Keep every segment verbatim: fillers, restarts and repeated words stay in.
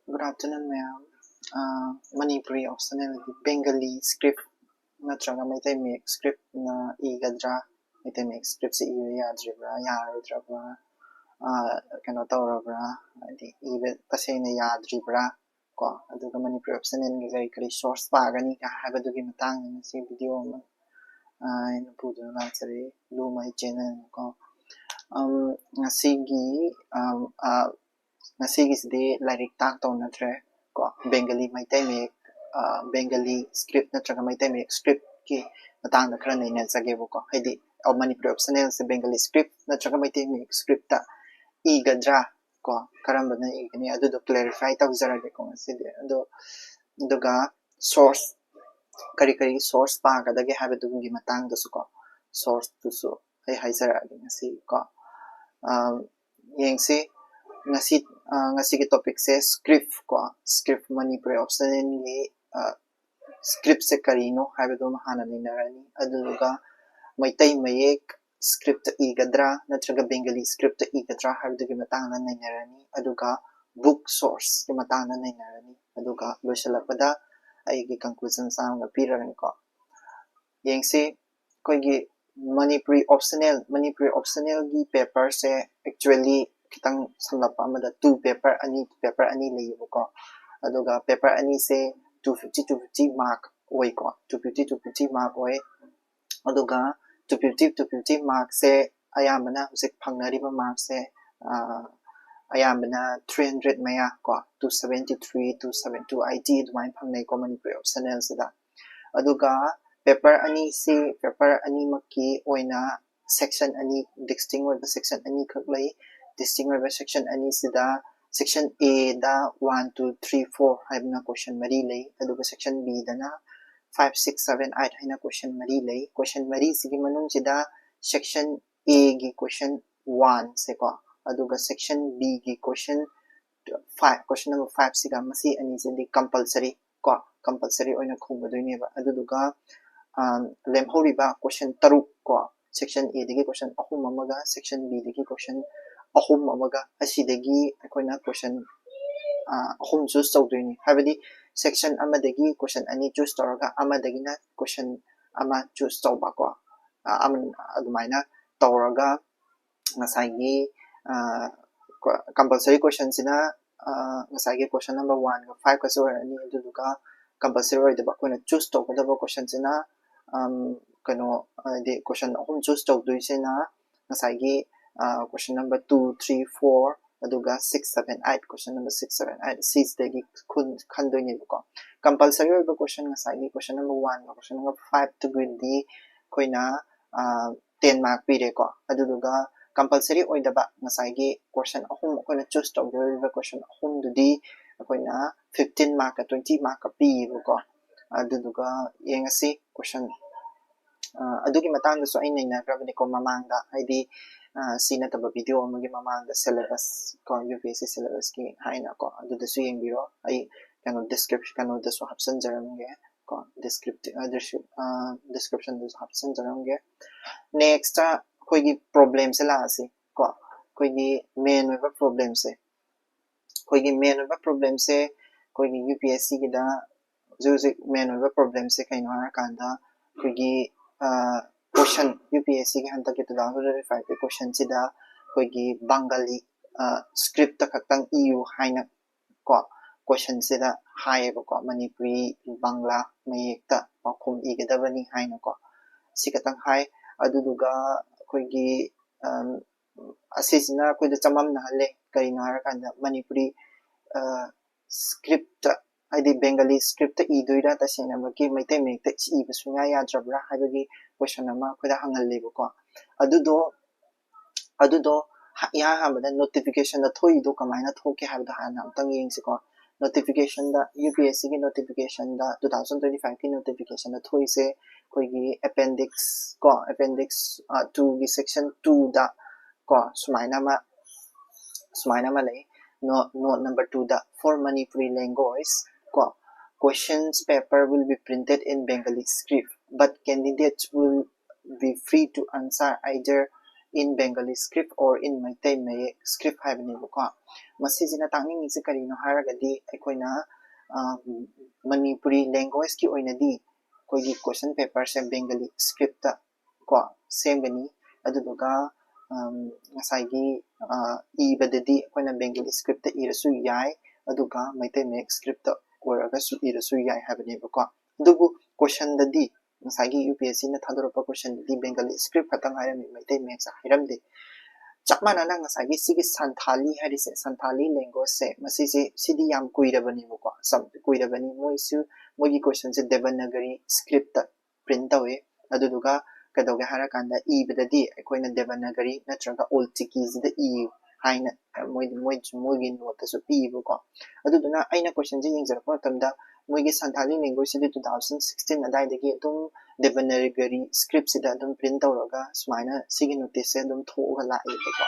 Good afternoon, ꯃꯌꯥꯝ꯫ ꯑꯥ, Manipuri optionalꯒꯤ Bengali script ꯅꯠꯇ꯭ꯔꯒ ꯃꯩꯇꯩ ꯃꯌꯦꯛ scriptꯅ ꯏꯒꯗ꯭ꯔꯥ? ꯃꯩꯇꯩ ꯃꯌꯦꯛ scriptꯁꯦ ꯏꯕ ꯌꯥꯗ꯭ꯔꯤꯕ꯭ꯔꯥ, ꯌꯥꯔꯣꯏꯗ꯭ꯔꯕ꯭ꯔꯥ, ꯑꯥ, ꯀꯩꯅꯣ ꯇꯧꯔꯕ꯭ꯔꯥ, ꯍꯥꯏꯗꯤ ꯏꯕ ꯇꯁꯦꯡꯅ ꯌꯥꯗ꯭ꯔꯤꯕ꯭ꯔꯥ ꯀꯣ, ꯑꯗꯨꯒ ꯃꯅꯤꯄꯨꯔꯤ optionalꯒꯤ ꯀꯔꯤ ꯀꯔꯤ source ꯄꯥꯒꯅꯤ ꯀ ꯍꯥꯏꯕꯗꯨꯒꯤ ꯃꯇꯥꯡꯗ ꯉꯁꯤ video ꯑꯃ, ꯑꯥ, ꯑꯩꯅ ꯄꯨꯗꯨꯅ ꯂꯥꯛꯆꯔꯤ, ꯂꯨꯃꯥꯏ channel ꯀꯣ꯫ ꯑꯝ, ꯉꯁꯤꯒꯤ, ꯑꯝ, ꯑꯥ, ꯉꯁꯤꯒꯤꯁꯤꯗꯤ ꯂꯥꯏꯔꯤꯛ ꯇꯥꯛꯇꯧ ꯅꯠꯇ꯭ꯔꯦ ꯀꯣ, Bengali ꯃꯩꯇꯩ ꯃꯌꯦꯛ, ꯑꯥ, Bengali script ꯅꯠꯇ꯭ꯔꯒ ꯃꯩꯇꯩ ꯃꯌꯦꯛ scriptꯀꯤ ꯃꯇꯥꯡꯗ ꯈꯔ ꯅꯩꯅꯖꯒꯦꯕꯀꯣ꯫ ꯍꯥꯏꯗꯤ, ꯑ, ꯃꯅꯤꯄꯨꯔꯤ optionalꯁꯦ Bengali script ꯅꯠꯇ꯭ꯔꯒ ꯃꯩꯇꯩ ꯃꯌꯦꯛ scriptꯇ ꯏꯒꯗ꯭ꯔꯥ ꯀꯣ, ꯀꯔꯝꯕꯅ ꯏꯒꯅꯤ ꯑꯗꯨꯗꯣ clarify ꯇꯧꯖꯔꯒꯦꯀꯣ ꯉꯁꯤꯗꯤ꯫ ꯑꯗꯣ, ꯑꯗꯨꯒ source, ꯀꯔꯤ ꯀꯔꯤ source ꯄꯥꯒꯗꯒꯦ ꯍꯥꯏꯕꯗꯨꯒꯤ ꯃꯇꯥꯡꯗꯁꯨ ꯀꯣ, sourceꯇꯨꯁꯨ ꯑꯩ ꯍꯥꯏꯖꯔꯛꯑꯒꯦ ꯉꯁꯤ ꯀꯣ꯫ ꯑꯝ, ꯌꯦꯡꯁꯤ, ꯉꯁꯤ, ꯑ, ꯉꯁꯤꯒꯤ topicꯁꯦ script ꯀꯣ, script ꯃꯅꯤꯄꯨꯔꯤ optionalꯒꯤ, ꯑ, scriptꯁꯦ ꯀꯔꯤꯅꯣ ꯍꯥꯏꯕꯗꯨꯃ ꯍꯥꯟꯅ ꯅꯩꯅꯔꯅꯤ꯫ ꯑꯗꯨꯗꯨꯒ ꯃꯩꯇꯩ ꯃꯌꯦꯛ scriptꯇ ꯏꯒꯗ꯭ꯔꯥ ꯅꯠꯇ꯭ꯔꯒ Bengali scriptꯇ ꯏꯒꯗ꯭ꯔꯥ ꯍꯥꯏꯕꯗꯨꯒꯤ ꯃꯇꯥꯡꯗ ꯅꯩꯅꯔꯅꯤ꯫ ꯑꯗꯨꯒ book sourceꯀꯤ ꯃꯇꯥꯡꯗ ꯅꯩꯅꯔꯅꯤ꯫ ꯑꯗꯨꯒ ꯂꯣꯏꯁꯤꯜꯂꯛꯄꯗ ꯑꯩꯒꯤ conclusion ꯃꯆꯥ ꯑꯃꯒ ꯄꯤꯔꯒꯅꯤꯀꯣ꯫ ꯌꯦꯡꯁꯤ, ꯑꯩꯈꯣꯏꯒꯤ ꯃꯅꯤꯄꯨꯔꯤ optional, ꯃꯅꯤꯄꯨꯔꯤ optionalꯒꯤ paperꯁꯦ actually ꯈꯤꯇꯪ ꯁꯝꯂꯞꯄ ꯑꯃꯗ two paper ꯑꯅꯤ, paper ꯑꯅꯤ ꯂꯩꯌꯦꯕꯀꯣ꯫ ꯑꯗꯨꯒ paper ꯑꯅꯤꯁꯦ two fifty, two fifty mark ꯑꯣꯏꯀꯣ, two fifty, two fifty mark ꯑꯣꯏ꯫ ꯑꯗꯨꯒ two fifty, two fifty markꯁꯦ ꯑꯌꯥꯝꯕꯅ ꯍꯧꯖꯤꯛ ꯐꯪꯅꯔꯤꯕ markꯁꯦ, ꯑꯥ, ꯑꯌꯥꯝꯕꯅ three hundred ꯃꯌꯥ ꯀꯣ, two seventy three, two seven, two eighty ꯑꯗꯨꯃꯥꯏꯅ ꯐꯪꯅꯩꯀꯣ ꯃꯅꯤꯄꯨꯔꯤ optionalꯁꯤꯗ꯫ ꯑꯗꯨꯒ paper ꯑꯅꯤꯁꯤ, paper ꯑꯅꯤꯃꯛꯀꯤ ꯑꯣꯏꯅ section ꯑꯅꯤ, distinct ꯑꯣꯏꯕ section ꯑꯅꯤꯈꯛ ꯂꯩ꯫ Distinct ꯑꯣꯏꯕ section ꯑꯅꯤꯁꯤꯗ section Aꯗ one, two, three, four ꯍꯥꯏꯗꯅ question ꯃꯔꯤ ꯂꯩ꯫ ꯑꯗꯨꯒ section Bꯗꯅ five, six, seven, eight ꯍꯥꯏꯅ question ꯃꯔꯤ ꯂꯩ꯫ Question ꯃꯔꯤꯁꯤꯒꯤ ꯃꯅꯨꯡꯁꯤꯗ section Aꯒꯤ question oneꯁꯦꯀꯣ, ꯑꯗꯨꯒ section Bꯒꯤ question five, question number fiveꯁꯤꯒ, ꯃꯁꯤ ꯑꯅꯤꯁꯤꯗꯤ compulsory ꯀꯣ, compulsory ꯑꯣꯏꯅ ꯈꯨꯝꯒꯗꯣꯏꯅꯦꯕ꯫ ꯑꯗꯨꯗꯨꯒ, ꯑꯝ, ꯂꯦꯝꯍꯧꯔꯤꯕ question ꯇꯔꯨꯛ ꯀꯣ, section Aꯗꯒꯤ question ꯑꯍꯨꯝ ꯑꯃꯒ, section Bꯗꯒꯤ question ꯑꯍꯨꯝ ꯑꯃꯒ, ꯑꯁꯤꯗꯒꯤ ꯑꯩꯈꯣꯏꯅ question ꯑꯍꯨꯝ choose ꯇꯧꯗꯣꯏꯅꯤ꯫ ꯍꯥꯏꯕꯗꯤ section ꯑꯃꯗꯒꯤ question ꯑꯅꯤ choose ꯇꯧꯔꯒ ꯑꯃꯗꯒꯤꯅ question ꯑꯃ choose ꯇꯧꯕ ꯀꯣ꯫ ꯑꯗꯨꯃꯥꯏꯅ ꯇꯧꯔꯒ ꯉꯁꯥꯏꯒꯤ compulsory questionꯁꯤꯅ ꯉꯁꯥꯏꯒꯤ question number oneꯒ fiveꯀꯁꯨ ꯑꯣꯏꯔꯅꯤ꯫ ꯑꯗꯨꯗꯨꯒ compulsory ꯑꯣꯏꯗꯕ ꯑꯩꯈꯣꯏꯅ choose ꯇꯧꯒꯗꯕ questionꯁꯤꯅ ꯀꯩꯅꯣ ꯍꯥꯏꯗꯤ question ꯑꯍꯨꯝ choose ꯇꯧꯗꯣꯏꯁꯤꯅ ꯉꯁꯥꯏꯒꯤ question number two, three, four ꯑꯗꯨꯒ six, seven, eight, question number six, seven, eight ꯁꯤꯁꯤꯗꯒꯤ ꯈꯟꯗꯣꯏꯅꯦꯕꯀꯣ꯫ Compulsory ꯑꯣꯏꯕ question ꯉꯁꯥꯏꯒꯤ question number oneꯒ question number fiveꯇꯨꯒꯤꯗꯤ ꯑꯩꯈꯣꯏꯅ ten mark ꯄꯤꯔꯦꯀꯣ꯫ ꯑꯗꯨꯗꯨꯒ compulsory ꯑꯣꯏꯗꯕ ꯉꯁꯥꯏꯒꯤ question ꯑꯍꯨꯝ ꯑꯩꯈꯣꯏꯅ choose ꯇꯧꯗꯣꯔꯤꯕ question ꯑꯍꯨꯝꯗꯨꯗꯤ ꯑꯩꯈꯣꯏꯅ fifteen markꯀ twenty markꯀ ꯄꯤꯌꯦꯕꯀꯣ꯫ ꯑꯗꯨꯗꯨꯒ ꯌꯦꯡꯉꯁꯤ question ꯑꯗꯨꯒꯤ ꯃꯇꯥꯡꯗꯁꯨ ꯑꯩ ꯅꯩꯅꯈ꯭ꯔꯕꯅꯤꯀꯣ ꯃꯃꯥꯡꯗ, ꯍꯥꯏꯗꯤ ꯁꯤ ꯅꯠꯇꯕ video ꯑꯃꯒꯤ ꯃꯃꯥꯡꯗ syllabus ꯀꯣ, UPSC syllabusꯀꯤ ꯍꯥꯏꯅꯀꯣ꯫ ꯑꯗꯨꯗꯁꯨ ꯌꯦꯡꯕꯤꯔꯣ, ꯑꯩ ꯀꯩꯅꯣ description ꯀꯩꯅꯣꯗꯁꯨ ꯍꯥꯞꯆꯤꯟꯖꯔꯝꯒꯦ ꯀꯣ, descriptive descriptionꯗꯁꯨ ꯍꯥꯞꯆꯤꯟꯖꯔꯝꯒꯦ꯫ Next ꯑꯩꯈꯣꯏꯒꯤ problemꯁꯦ ꯂꯥꯛꯑꯁꯤ ꯀꯣ꯫ ꯑꯩꯈꯣꯏꯒꯤ main ꯑꯣꯏꯕ problemꯁꯦ ꯑꯩꯈꯣꯏꯒꯤ main ꯑꯣꯏꯕ problemꯁꯦ ꯑꯩꯈꯣꯏꯒꯤ UPSCꯒꯤꯗ ꯍꯧꯖꯤꯛ ꯍꯧꯖꯤꯛ main ꯑꯣꯏꯕ problemꯁꯦ ꯀꯩꯅꯣ ꯍꯥꯏꯔꯀꯥꯟꯗ ꯑꯩꯈꯣꯏꯒꯤ question UPSCꯒꯤ ꯍꯟꯗꯛꯀꯤ two thousand twenty fiveꯀꯤ questionꯁꯤꯗ ꯑꯩꯈꯣꯏꯒꯤ Bengali scriptꯇ ꯈꯛꯇꯪ ꯏꯌꯨ ꯍꯥꯏꯅ ꯀꯣ questionꯁꯤꯗ ꯍꯥꯏꯌꯦꯕꯀꯣ꯫ ꯃꯅꯤꯄꯨꯔꯤ ꯕꯪꯒ꯭ꯂꯥ ꯃꯌꯦꯛꯇ ꯄꯥꯎꯈꯨꯝ ꯏꯒꯗꯕꯅꯤ ꯍꯥꯏꯅꯀꯣ ꯁꯤ ꯈꯛꯇꯪ ꯍꯥꯏ꯫ ꯑꯗꯨꯗꯨꯒ ꯑꯩꯈꯣꯏꯒꯤ ꯑꯁꯤꯁꯤꯅ ꯑꯩꯈꯣꯏꯗ ꯆꯃꯝꯅꯍꯜꯂꯦ꯫ ꯀꯔꯤꯅꯣ ꯍꯥꯏꯔꯀꯥꯟꯗ ꯃꯅꯤꯄꯨꯔꯤ scriptꯇ ꯍꯥꯏꯗꯤ Bengali scriptꯇ ꯏꯗꯣꯏꯔꯥ ꯇꯁꯦꯡꯅꯃꯛꯀꯤ ꯃꯩꯇꯩ ꯃꯌꯦꯛꯇ ꯏꯕ ꯁꯨꯡꯌꯥ ꯌꯥꯗ꯭ꯔꯕ꯭ꯔꯥ ꯍꯥꯏꯕꯒꯤ question ꯑꯃ ꯑꯩꯈꯣꯏꯗ ꯍꯪꯍꯜꯂꯦꯕꯀꯣ꯫ ꯑꯗꯨꯗꯣ ꯑꯗꯨꯗꯣ ꯏꯍꯥꯟ ꯍꯥꯟꯕꯗ notificationꯗ ꯊꯣꯛꯏꯗꯣ ꯀꯃꯥꯏꯅ ꯊꯣꯛꯀꯦ ꯍꯥꯏꯕꯗꯣ ꯍꯥꯟꯅ ꯑꯃꯨꯛꯇꯪ ꯌꯦꯡꯁꯤꯀꯣ꯫ Notificationꯗ UPSCꯒꯤ notificationꯗ two thousand twenty fiveꯀꯤ notificationꯗ ꯊꯣꯛꯏꯁꯦ ꯑꯩꯈꯣꯏꯒꯤ appendix ꯀꯣ, appendix twoꯒꯤ section twoꯗ ꯀꯣ ꯁꯨꯃꯥꯏꯅ ꯑꯃ ꯁꯨꯃꯥꯏꯅ ꯑꯃ ꯂꯩ꯫ Note number twoꯗ for Manipuri language ꯀꯣ questions paper will be printed in Bengali script but candidates will be free to answer either in Bengali script or in Meitei ꯃꯌꯦꯛ script ꯍꯥꯏꯕꯅꯦꯕꯀꯣ꯫ ꯃꯁꯤꯁꯤꯅ ꯇꯥꯛꯅꯤꯡꯉꯤꯁꯦ ꯀꯔꯤꯅꯣ ꯍꯥꯏꯔꯒꯗꯤ ꯑꯩꯈꯣꯏꯅ ꯃꯅꯤꯄꯨꯔꯤ languageetꯀꯤ ꯑꯣꯏꯅꯗꯤ ꯑꯩꯈꯣꯏꯒꯤ question paperꯁꯦ Bengali scriptꯇ ꯀꯣ ꯁꯦꯝꯒꯅꯤ꯫ ꯑꯗꯨꯗꯨꯒ ꯉꯁꯥꯏꯒꯤ ꯏꯕꯗꯗꯤ ꯑꯩꯈꯣꯏꯅ Bengali scriptꯇ ꯏꯔꯁꯨ ꯌꯥꯏ, ꯑꯗꯨꯒ ꯃꯩꯇꯩ ꯃꯌꯦꯛ scriptꯇ ꯑꯣꯏꯔꯒꯁꯨ ꯏꯔꯁꯨ ꯌꯥꯏ ꯍꯥꯏꯕꯅꯦꯕꯀꯣ꯫ ꯑꯗꯨꯕꯨ questionꯗꯗꯤ ꯉꯁꯥꯏꯒꯤ UPSCꯅ ꯊꯥꯗꯣꯔꯛꯄ questionꯗꯗꯤ Bengali script ꯈꯛꯇꯪ ꯍꯥꯏꯔꯝꯃꯤ, ꯃꯩꯇꯩ ꯃꯌꯦꯛꯁꯦ ꯍꯥꯏꯔꯝꯗꯦ꯫ ꯆꯞ ꯃꯥꯟꯅꯅ ꯉꯁꯥꯏꯒꯤ ꯁꯤꯒꯤ Santhali ꯍꯥꯏꯔꯤꯁꯦ, Santhali languageꯁꯦ, ꯃꯁꯤꯁꯦ, ꯁꯤꯗꯤ ꯌꯥꯝ ꯀꯨꯏꯔꯕꯅꯦꯕꯀꯣ, ꯁꯝ-, ꯀꯨꯏꯔꯕꯅꯤ꯫ ꯃꯣꯏꯁꯨ, ꯃꯣꯏꯒꯤ questionꯁꯦ Devanagari scriptꯇ print ꯇꯧꯋꯦ꯫ ꯑꯗꯨꯗꯨꯒ ꯀꯩꯗꯧꯒꯦ ꯍꯥꯏꯔꯀꯥꯟꯗ ꯏꯕꯗꯗꯤ ꯑꯩꯈꯣꯏꯅ Devanagari ꯅꯠꯇ꯭ꯔꯒ Olchikisꯤꯗ ꯏꯌꯨ ꯍꯥꯏꯅ ꯃꯣꯏ, ꯃꯣꯏ, ꯃꯣꯏꯒꯤ noteꯇꯁꯨ ꯄꯤꯌꯦꯕꯀꯣ꯫ ꯑꯗꯨꯗꯨꯅ ꯑꯩꯅ questionꯁꯦ ꯌꯦꯡꯖꯔꯛꯄ ꯃꯇꯝꯗ ꯃꯣꯏꯒꯤ Santhali languageꯁꯤꯗꯤ two thousand sixteen ꯑꯗꯥꯏꯗꯒꯤ ꯑꯗꯨꯝ Devanagari scriptꯁꯤꯗ ꯑꯗꯨꯝ print ꯇꯧꯔꯒ ꯁꯨꯃꯥꯏꯅ ꯁꯤꯒꯤ noticeꯁꯦ ꯑꯗꯨꯝ ꯊꯣꯛꯑꯒ ꯂꯥꯛꯑꯦꯕꯀꯣ꯫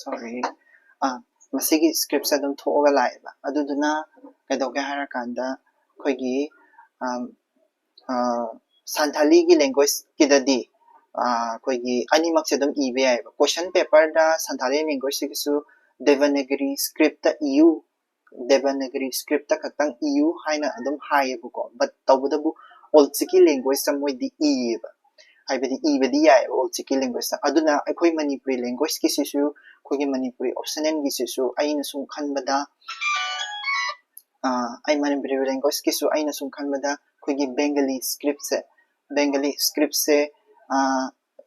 Sorry, ꯑꯥ, ꯃꯁꯤꯒꯤ scriptꯁꯦ ꯑꯗꯨꯝ ꯊꯣꯛꯑꯒ ꯂꯥꯛꯑꯦꯕ꯫ ꯑꯗꯨꯗꯨꯅ ꯀꯩꯗꯧꯒꯦ ꯍꯥꯏꯔꯀꯥꯟꯗ ꯑꯩꯈꯣꯏꯒꯤ, ꯑꯝ, ꯑꯥ, Santhaliꯒꯤ languageꯀꯤꯗꯗꯤ, ꯑꯥ, ꯑꯩꯈꯣꯏꯒꯤ ꯑꯅꯤꯃꯛꯁꯦ ꯑꯗꯨꯝ ꯏꯕ ꯌꯥꯏꯑꯕ꯫ Question paperꯗ Santhali languageꯁꯤꯒꯤꯁꯨ Devanagari scriptꯇ ꯏꯌꯨ, Devanagari scriptꯇ ꯈꯛꯇꯪ ꯏꯌꯨ ꯍꯥꯏꯅ ꯑꯗꯨꯝ ꯍꯥꯏꯌꯦꯕꯀꯣ꯫ But ꯇꯧꯕꯇꯕꯨ Olchiki languageꯇ ꯃꯣꯏꯗꯤ ꯏꯌꯦꯕ, ꯍꯥꯏꯕꯗꯤ ꯏꯕꯗꯤ ꯌꯥꯏꯑꯕ Olchiki languageꯇ꯫ ꯑꯗꯨꯅ ꯑꯩꯈꯣꯏ ꯃꯅꯤꯄꯨꯔꯤ languageꯀꯤꯁꯤꯁꯨ, ꯑꯩꯈꯣꯏꯒꯤ ꯃꯅꯤꯄꯨꯔꯤ optionalꯒꯤꯁꯤꯁꯨ ꯑꯩꯅ ꯁꯨꯝ ꯈꯟꯕꯗ, ꯑꯥ, ꯑꯩ ꯃꯅꯤꯄꯨꯔꯤ languageꯀꯤꯁꯨ ꯑꯩꯅ ꯁꯨꯝ ꯈꯟꯕꯗ ꯑꯩꯈꯣꯏꯒꯤ Bengali scriptꯁꯦ, Bengali scriptꯁꯦ, ꯑꯥ,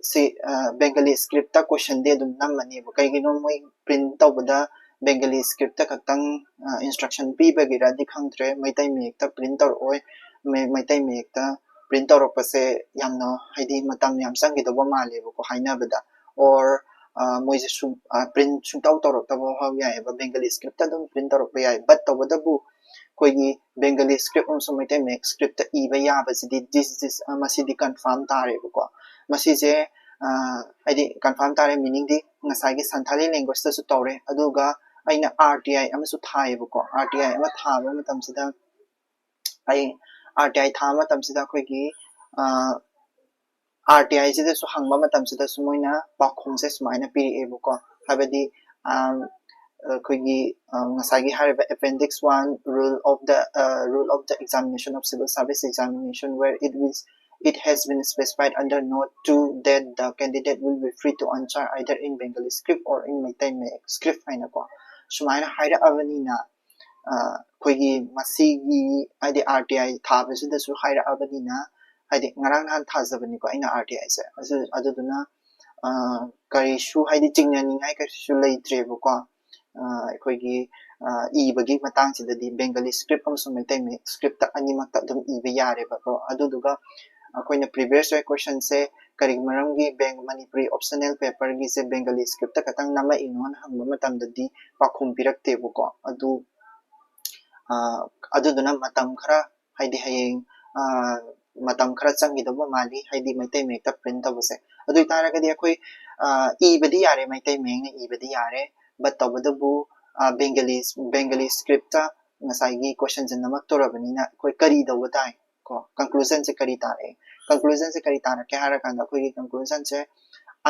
ꯁꯤ, ꯑꯥ, Bengali scriptꯇ questionꯗꯤ ꯑꯗꯨꯝ ꯅꯝꯃꯅꯦꯕ꯫ ꯀꯩꯒꯤꯅꯣ ꯃꯣꯏ print ꯇꯧꯕꯗ Bengali scriptꯇ ꯈꯛꯇꯪ, ꯑꯥ, instruction ꯄꯤꯕꯒꯤꯔꯗꯤ ꯈꯪꯗ꯭ꯔꯦ, ꯃꯩꯇꯩ ꯃꯌꯦꯛꯇ print ꯇꯧꯔꯛꯑꯣꯏ꯫ ꯃꯩ-, ꯃꯩꯇꯩ ꯃꯌꯦꯛꯇ print ꯇꯧꯔꯛꯄꯁꯦ ꯌꯥꯝꯅ, ꯍꯥꯏꯗꯤ, ꯃꯇꯝ ꯌꯥꯝ ꯆꯪꯈꯤꯗꯧꯕ ꯃꯥꯜꯂꯦꯕꯀꯣ ꯍꯥꯏꯅꯕꯗ꯫ Or, ꯑꯥ, ꯃꯣꯏꯁꯦ ꯁꯨꯝ, ꯑꯥ, print ꯁꯨꯡꯇꯧ ꯇꯧꯔꯛꯇꯕ ꯐꯥꯎ ꯌꯥꯏꯑꯕ, Bengali scriptꯇ ꯑꯗꯨꯝ print ꯇꯧꯔꯛꯄ ꯌꯥꯏ꯫ But ꯇꯧꯕꯇꯕꯨ ꯑꯩꯈꯣꯏꯒꯤ Bengali script ꯑꯃꯁꯨꯡ ꯃꯩꯇꯩ ꯃꯌꯦꯛ scriptꯇ ꯏꯕ ꯌꯥꯕꯁꯤꯗꯤ this, this, ꯑ, ꯃꯁꯤꯗꯤ confirm ꯇꯥꯔꯦꯕꯀꯣ꯫ ꯃꯁꯤꯁꯦ, ꯍꯥꯏꯗꯤ ꯀꯟꯐꯥꯔꯝ ꯇꯥꯔꯦ, ꯃꯤꯅꯤꯡꯗꯤ ꯉꯁꯥꯏꯒꯤ ꯁꯟꯊꯥꯂꯤ ꯂꯦꯡꯒ꯭ꯋꯦꯖꯇꯁꯨ ꯇꯧꯔꯦ꯫ ꯑꯗꯨꯒ ꯑꯩꯅ ꯑꯥꯔ ꯇꯤ ꯑꯥꯏ ꯑꯃꯁꯨ ꯊꯥꯏꯌꯦꯕꯀꯣ꯫ ꯑꯥꯔ ꯇꯤ ꯑꯥꯏ ꯑꯃ ꯊꯥꯕ ꯃꯇꯝꯁꯤꯗ ꯑꯩ ꯑꯥꯔ ꯇꯤ ꯑꯥꯏ ꯊꯥꯕ ꯃꯇꯝꯁꯤꯗ ꯑꯩꯈꯣꯏꯒꯤ ꯑꯥꯔ ꯇꯤ ꯑꯥꯏꯁꯤꯗꯁꯨ ꯍꯪꯕ ꯃꯇꯝꯁꯤꯗꯁꯨ ꯃꯣꯏꯅ ꯄꯥꯎꯈꯨꯝꯁꯦ ꯁꯨꯃꯥꯏꯅ ꯄꯤꯔꯛꯑꯦꯕꯀꯣ꯫ ꯍꯥꯏꯕꯗꯤ ꯑꯩꯈꯣꯏꯒꯤ ꯉꯁꯥꯏꯒꯤ ꯍꯥꯏꯔꯤꯕ appendix one, rule of the rule of the examination of civil service examination, where it is it has been specified under note two that the candidate will be free to answer either in Bengali script or in Meitei ꯃꯌꯦꯛ script ꯍꯥꯏꯅꯀꯣ ꯁꯨꯃꯥꯏꯅ ꯍꯥꯏꯔꯛꯑꯕꯅꯤꯅ ꯑꯩꯈꯣꯏꯒꯤ ꯃꯁꯤꯒꯤ ꯍꯥꯏꯗꯤ R T ꯑꯥꯏ ꯊꯥꯕꯁꯤꯗꯁꯨ ꯍꯥꯏꯔꯛꯑꯕꯅꯤꯅ, ꯍꯥꯏꯗꯤ ꯉꯔꯥꯡ ꯅꯍꯥꯟ ꯊꯥꯖꯕꯅꯤꯀꯣ ꯑꯩꯅ ꯑꯥꯔ ꯇꯤ ꯑꯥꯏꯁꯦ꯫ ꯑꯗꯨꯗꯨꯅ ꯀꯔꯤꯁꯨ ꯍꯥꯏꯗꯤ ꯆꯤꯡꯅꯅꯤꯡꯉꯥꯏ ꯀꯔꯤꯁꯨ ꯂꯩꯇ꯭ꯔꯦꯕꯀꯣ꯫ ꯑꯩꯈꯣꯏꯒꯤ ꯏꯕꯒꯤ ꯃꯇꯥꯡꯁꯤꯗꯗꯤ Bengali script ꯑꯃꯁꯨꯡ ꯃꯩꯇꯩ ꯃꯌꯦꯛ scriptꯇ ꯑꯅꯤꯃꯛꯇ ꯑꯗꯨꯝ ꯏꯕ ꯌꯥꯔꯦꯕꯀꯣ꯫ ꯑꯗꯨꯗꯨꯒ ꯑꯩꯈꯣꯏꯅ previous year questionꯁꯦ ꯀꯔꯤꯒꯤ ꯃꯔꯝꯒꯤ ꯕꯦꯡ ꯃꯅꯤꯄꯨꯔꯤ optional paperꯒꯤꯁꯦ Bengali scriptꯇ ꯈꯛꯇꯪ ꯅꯝꯃꯛꯏꯅꯣꯅ ꯍꯪꯕ ꯃꯇꯝꯗꯗꯤ ꯄꯥꯎꯈꯨꯝ ꯄꯤꯔꯛꯇꯦꯕꯀꯣ꯫ ꯑꯗꯨ ꯑꯗꯨꯗꯨꯅ ꯃꯇꯝ ꯈꯔ ꯍꯥꯏꯗꯤ ꯍꯌꯦꯡ ꯃꯇꯝ ꯈꯔ ꯆꯪꯈꯤꯗꯧꯕ ꯃꯥꯜꯂꯤ, ꯍꯥꯏꯗꯤ ꯃꯩꯇꯩ ꯃꯌꯦꯛꯇ print ꯇꯧꯕꯁꯦ꯫ ꯑꯗꯨ ꯑꯣꯏꯇꯥꯔꯒꯗꯤ ꯑꯩꯈꯣꯏ ꯏꯕꯗꯤ ꯌꯥꯔꯦ, ꯃꯩꯇꯩ ꯃꯌꯦꯛꯅ ꯏꯕꯗꯤ ꯌꯥꯔꯦ, but ꯇꯧꯕꯇꯕꯨ Bengali Bengali scriptꯇ ꯉꯁꯥꯏꯒꯤ questionꯁꯦ ꯅꯝꯃꯛꯇꯧꯔꯕꯅꯤꯅ ꯑꯩꯈꯣꯏ ꯀꯔꯤ ꯇꯧꯕ ꯇꯥꯏ ꯀꯣ? Conclusionꯁꯦ ꯀꯔꯤ ꯇꯥꯔꯛꯑꯦ? Conclusionꯁꯦ ꯀꯔꯤ ꯇꯥꯔꯛꯀꯦ ꯍꯥꯏꯔꯀꯥꯟꯗ ꯑꯩꯈꯣꯏꯒꯤ conclusionꯁꯦ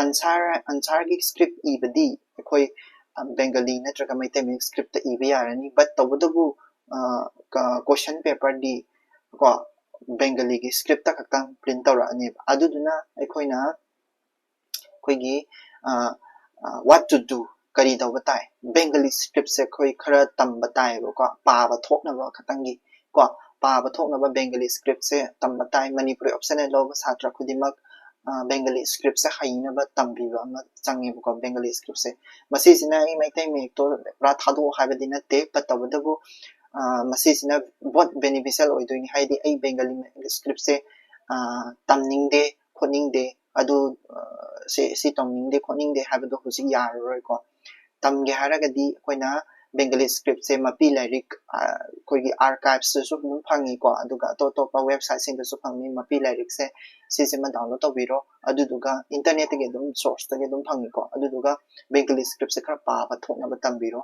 answer answerꯒꯤ script ꯏꯕꯗꯤ ꯑꯩꯈꯣꯏ Bengali ꯅꯠꯇ꯭ꯔꯒ ꯃꯩꯇꯩ ꯃꯌꯦꯛ scriptꯇ ꯏꯕ ꯌꯥꯔꯅꯤ, but ꯇꯧꯕꯇꯕꯨ question paperꯗꯤ ꯀꯣ Bengaliꯒꯤ scriptꯇ ꯈꯛꯇꯪ print ꯇꯧꯔꯛꯑꯅꯦꯕ꯫ ꯑꯗꯨꯗꯨꯅ ꯑꯩꯈꯣꯏꯅ ꯑꯩꯈꯣꯏꯒꯤ what to do, ꯀꯔꯤ ꯇꯧꯕ ꯇꯥꯏ? Bengali scriptꯁꯦ ꯑꯩꯈꯣꯏ ꯈꯔ ꯇꯝꯕ ꯇꯥꯏꯌꯦꯕꯀꯣ, ꯄꯥꯕ ꯊꯣꯛꯅꯕ ꯈꯛꯇꯪꯒꯤ ꯀꯣ, ꯄꯥꯕ ꯊꯣꯛꯅꯕ Bengali scriptꯁꯦ ꯇꯝꯕ ꯇꯥꯏ꯫ ꯃꯅꯤꯄꯨꯔꯤ optional ꯂꯧꯕ ꯁꯥꯇ꯭ꯔ ꯈꯨꯗꯤꯡꯃꯛ Bengali scriptꯁꯦ ꯍꯩꯅꯕ ꯇꯝꯕꯤꯕ ꯑꯃ ꯆꯪꯉꯦꯕꯀꯣ꯫ Bengali scriptꯁꯦ ꯃꯁꯤꯁꯤꯅ ꯑꯩ ꯃꯩꯇꯩ ꯃꯌꯦꯛꯇꯣ ꯄꯨꯔꯥ ꯊꯥꯗꯣꯛꯑꯣ ꯍꯥꯏꯕꯗꯤ ꯅꯠꯇꯦ, but ꯇꯧꯕꯇꯕꯨ ꯃꯁꯤꯁꯤꯅ both beneficial ꯑꯣꯏꯗꯣꯏꯅꯤ꯫ ꯍꯥꯏꯗꯤ ꯑꯩ Bengali scriptꯁꯦ ꯇꯝꯅꯤꯡꯗꯦ ꯈꯣꯠꯅꯤꯡꯗꯦ, ꯑꯗꯨ ꯁꯤ ꯁꯤ ꯇꯧꯅꯤꯡꯗꯦ ꯈꯣꯠꯅꯤꯡꯗꯦ ꯍꯥꯏꯕꯗꯣ ꯍꯧꯖꯤꯛ ꯌꯥꯔꯔꯣꯏꯀꯣ꯫ ꯇꯝꯒꯦ ꯍꯥꯏꯔꯒꯗꯤ ꯑꯩꯈꯣꯏꯅ Bengali scriptꯁꯦ ꯃꯄꯤ ꯂꯥꯏꯔꯤꯛ ꯑꯩꯈꯣꯏꯒꯤ archivesꯇꯁꯨ ꯑꯗꯨꯝ ꯐꯪꯉꯤꯀꯣ, ꯑꯗꯨꯒ ꯑꯇꯣꯞ ꯑꯇꯣꯞꯄ websiteꯁꯤꯡꯗꯁꯨ ꯐꯪꯉꯤ꯫ ꯃꯄꯤ ꯂꯥꯏꯔꯤꯛꯁꯦ ꯁꯤꯁꯤꯃ download ꯇꯧꯕꯤꯔꯣ, ꯑꯗꯨꯗꯨꯒ internetꯇꯒꯤ ꯑꯗꯨꯝ sourceꯇꯒꯤ ꯑꯗꯨꯝ ꯐꯪꯉꯤꯀꯣ꯫ ꯑꯗꯨꯗꯨꯒ Bengali scriptꯁꯦ ꯈꯔ ꯄꯥꯕ ꯊꯣꯛꯅꯕ ꯇꯝꯕꯤꯔꯣ꯫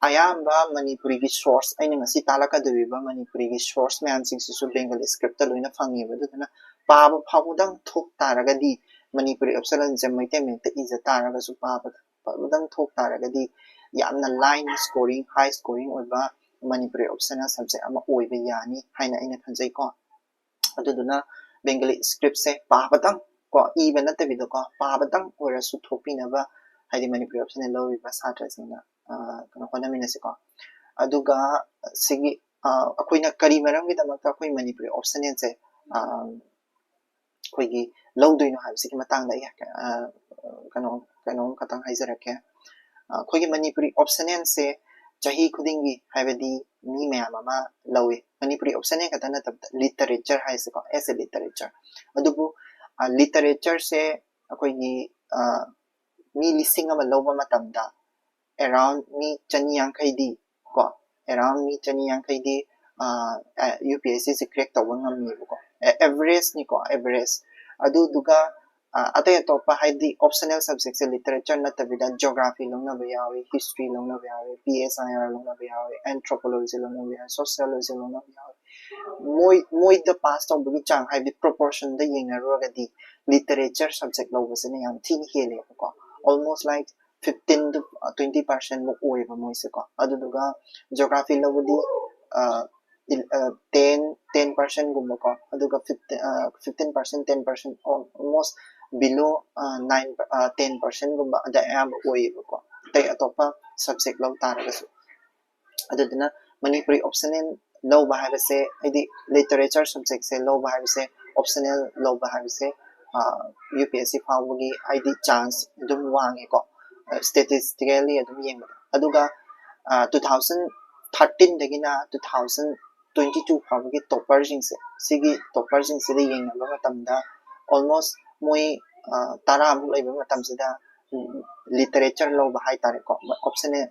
ꯑꯌꯥꯝꯕ ꯃꯅꯤꯄꯨꯔꯤꯒꯤ source, ꯑꯩꯅ ꯉꯁꯤ ꯇꯥꯛꯂꯛꯀꯗꯧꯔꯤꯕ ꯃꯅꯤꯄꯨꯔꯤꯒꯤ source ꯃꯌꯥꯝꯁꯤꯡꯁꯤꯁꯨ Bengali scriptꯇ ꯂꯣꯏꯅ ꯐꯪꯉꯦꯕ꯫ ꯑꯗꯨꯗꯨꯅ ꯄꯥꯕ ꯐꯥꯎꯕꯗꯪ ꯊꯣꯛ ꯇꯥꯔꯒꯗꯤ, ꯃꯅꯤꯄꯨꯔꯤ optionꯁꯦ ꯃꯩꯇꯩ ꯃꯌꯦꯛꯇ ꯏꯖ ꯇꯥꯔꯒꯁꯨ ꯄꯥꯕ ꯐꯥꯎꯕꯗꯪ ꯊꯣꯛ ꯇꯥꯔꯒꯗꯤ ꯌꯥꯝꯅ line scoring, high scoring ꯑꯣꯏꯕ ꯃꯅꯤꯄꯨꯔꯤ optional subject ꯑꯃ ꯑꯣꯏꯕ ꯌꯥꯅꯤ ꯍꯥꯏꯅ ꯑꯩꯅ ꯈꯟꯖꯩꯀꯣ꯫ ꯑꯗꯨꯗꯨꯅ Bengali scriptꯁꯦ ꯄꯥꯕꯗꯪ ꯀꯣ, ꯏꯕ ꯅꯠꯇꯕꯤꯗꯀꯣ, ꯄꯥꯕꯗꯪ ꯑꯣꯏꯔꯁꯨ ꯊꯣꯛꯄꯤꯅꯕ, ꯍꯥꯏꯗꯤ ꯃꯅꯤꯄꯨꯔꯤ optional ꯂꯧꯔꯤꯕ ꯁꯥꯇ꯭ꯔꯁꯤꯡꯅ ꯀꯩꯅꯣ ꯍꯣꯠꯅꯃꯤꯟꯅꯁꯤꯀꯣ꯫ ꯑꯗꯨꯒ ꯁꯤꯒꯤ ꯑꯩꯈꯣꯏꯅ ꯀꯔꯤ ꯃꯔꯝꯒꯤꯗꯃꯛꯇ ꯑꯩꯈꯣꯏ ꯃꯅꯤꯄꯨꯔꯤ optionalꯁꯦ ꯑꯩꯈꯣꯏꯒꯤ ꯂꯧꯗꯣꯏꯅꯣ ꯍꯥꯏꯕꯁꯤꯒꯤ ꯃꯇꯥꯡꯗ ꯑꯩ ꯀꯩꯅꯣ ꯀꯩꯅꯣꯝ ꯈꯛꯇꯪ ꯍꯥꯏꯖꯔꯛꯀꯦ꯫ ꯑꯩꯈꯣꯏꯒꯤ ꯃꯅꯤꯄꯨꯔꯤ optionalꯁꯦ ꯆꯍꯤ ꯈꯨꯗꯤꯡꯒꯤ, ꯍꯥꯏꯕꯗꯤ ꯃꯤ ꯃꯌꯥꯝ ꯑꯃ ꯂꯧꯏ꯫ ꯃꯅꯤꯄꯨꯔꯤ optional ꯈꯛꯇ ꯅꯠꯇꯕꯗ literature ꯍꯥꯏꯁꯤꯀꯣ, as a literature꯫ ꯑꯗꯨꯕꯨ literatureꯁꯦ ꯑꯩꯈꯣꯏꯒꯤ ꯃꯤ ꯂꯤꯁꯤꯡ ꯑꯃ ꯂꯧꯕ ꯃꯇꯝꯗ around ꯃꯤ ꯆꯅꯤ ꯌꯥꯡꯈꯩꯗꯤ ꯀꯣ, around ꯃꯤ ꯆꯅꯤ ꯌꯥꯡꯈꯩꯗꯤ UPSCꯁꯦ crack ꯇꯧꯕ ꯉꯝꯃꯦꯕꯀꯣ, averageꯅꯤꯀꯣ, average꯫ ꯑꯗꯨꯗꯨꯒ ꯑꯇꯩ ꯑꯇꯣꯞꯄ, ꯍꯥꯏꯗꯤ optional subjectꯁꯦ literature ꯅꯠꯇꯕꯤꯗ geography ꯂꯧꯅꯕ ꯌꯥꯎꯏ, history ꯂꯧꯅꯕ ꯌꯥꯎꯏ, PSIR ꯂꯧꯅꯕ ꯌꯥꯎꯏ, anthropology ꯂꯧꯅꯕ ꯌꯥꯎꯏ, sociology ꯂꯧꯅꯕ ꯌꯥꯎꯏ꯫ ꯃꯣꯏ ꯃꯣꯏꯗ pass ꯇꯧꯕꯒꯤ ꯆꯥꯡ, ꯍꯥꯏꯕꯗꯤ proportionꯗ ꯌꯦꯡꯅꯔꯨꯔꯒꯗꯤ literature subject ꯂꯧꯕꯁꯤꯅ ꯌꯥꯝ ꯊꯤꯅ ꯍꯦꯜꯂꯦꯕꯀꯣ, almost like fifteen to twenty percent ꯃꯨꯛ ꯑꯣꯏꯌꯦꯕ ꯃꯣꯏꯁꯦꯀꯣ꯫ ꯑꯗꯨꯗꯨꯒ geography ꯂꯧꯕꯗꯤ ten ten percentꯒꯨꯝꯕꯀꯣ, ꯑꯗꯨꯒ fifteen percent, ten percent, almost below nine ten percentꯒꯨꯝꯕ ꯑꯗ ꯑꯌꯥꯝꯕ ꯑꯣꯏꯌꯦꯕꯀꯣ, ꯑꯇꯩ ꯑꯇꯣꯞꯄ subject ꯂꯧ ꯇꯥꯔꯒꯁꯨ꯫ ꯑꯗꯨꯗꯨꯅ ꯃꯅꯤꯄꯨꯔꯤ optional ꯂꯧꯕ ꯍꯥꯏꯕꯁꯦ, ꯍꯥꯏꯗꯤ literature subjectꯁꯦ ꯂꯧꯕ ꯍꯥꯏꯕꯁꯦ, optional ꯂꯧꯕ ꯍꯥꯏꯕꯁꯦ UPSC ꯐꯥꯎꯕꯒꯤ ꯍꯥꯏꯗꯤ chance ꯑꯗꯨꯝ ꯋꯥꯡꯉꯦꯀꯣ, statistically ꯑꯗꯨꯝ ꯌꯦꯡꯕꯗ꯫ ꯑꯗꯨꯒ two thousand thirteenꯗꯒꯤꯅ two thousand twenty two ꯐꯥꯎꯕꯒꯤ topperꯁꯤꯡꯁꯦ, ꯁꯤꯒꯤ topperꯁꯤꯡꯁꯤꯗ ꯌꯦꯡꯅꯕ ꯃꯇꯝꯗ almost ꯃꯣꯏ ꯇꯔꯥꯃꯨꯛ ꯂꯩꯕ ꯃꯇꯝꯁꯤꯗ ꯂꯤꯇꯔꯦꯆꯔ ꯂꯧꯕ ꯍꯥꯏꯇꯥꯔꯦꯀꯣ, ꯑꯣꯞꯁꯅꯦꯜ,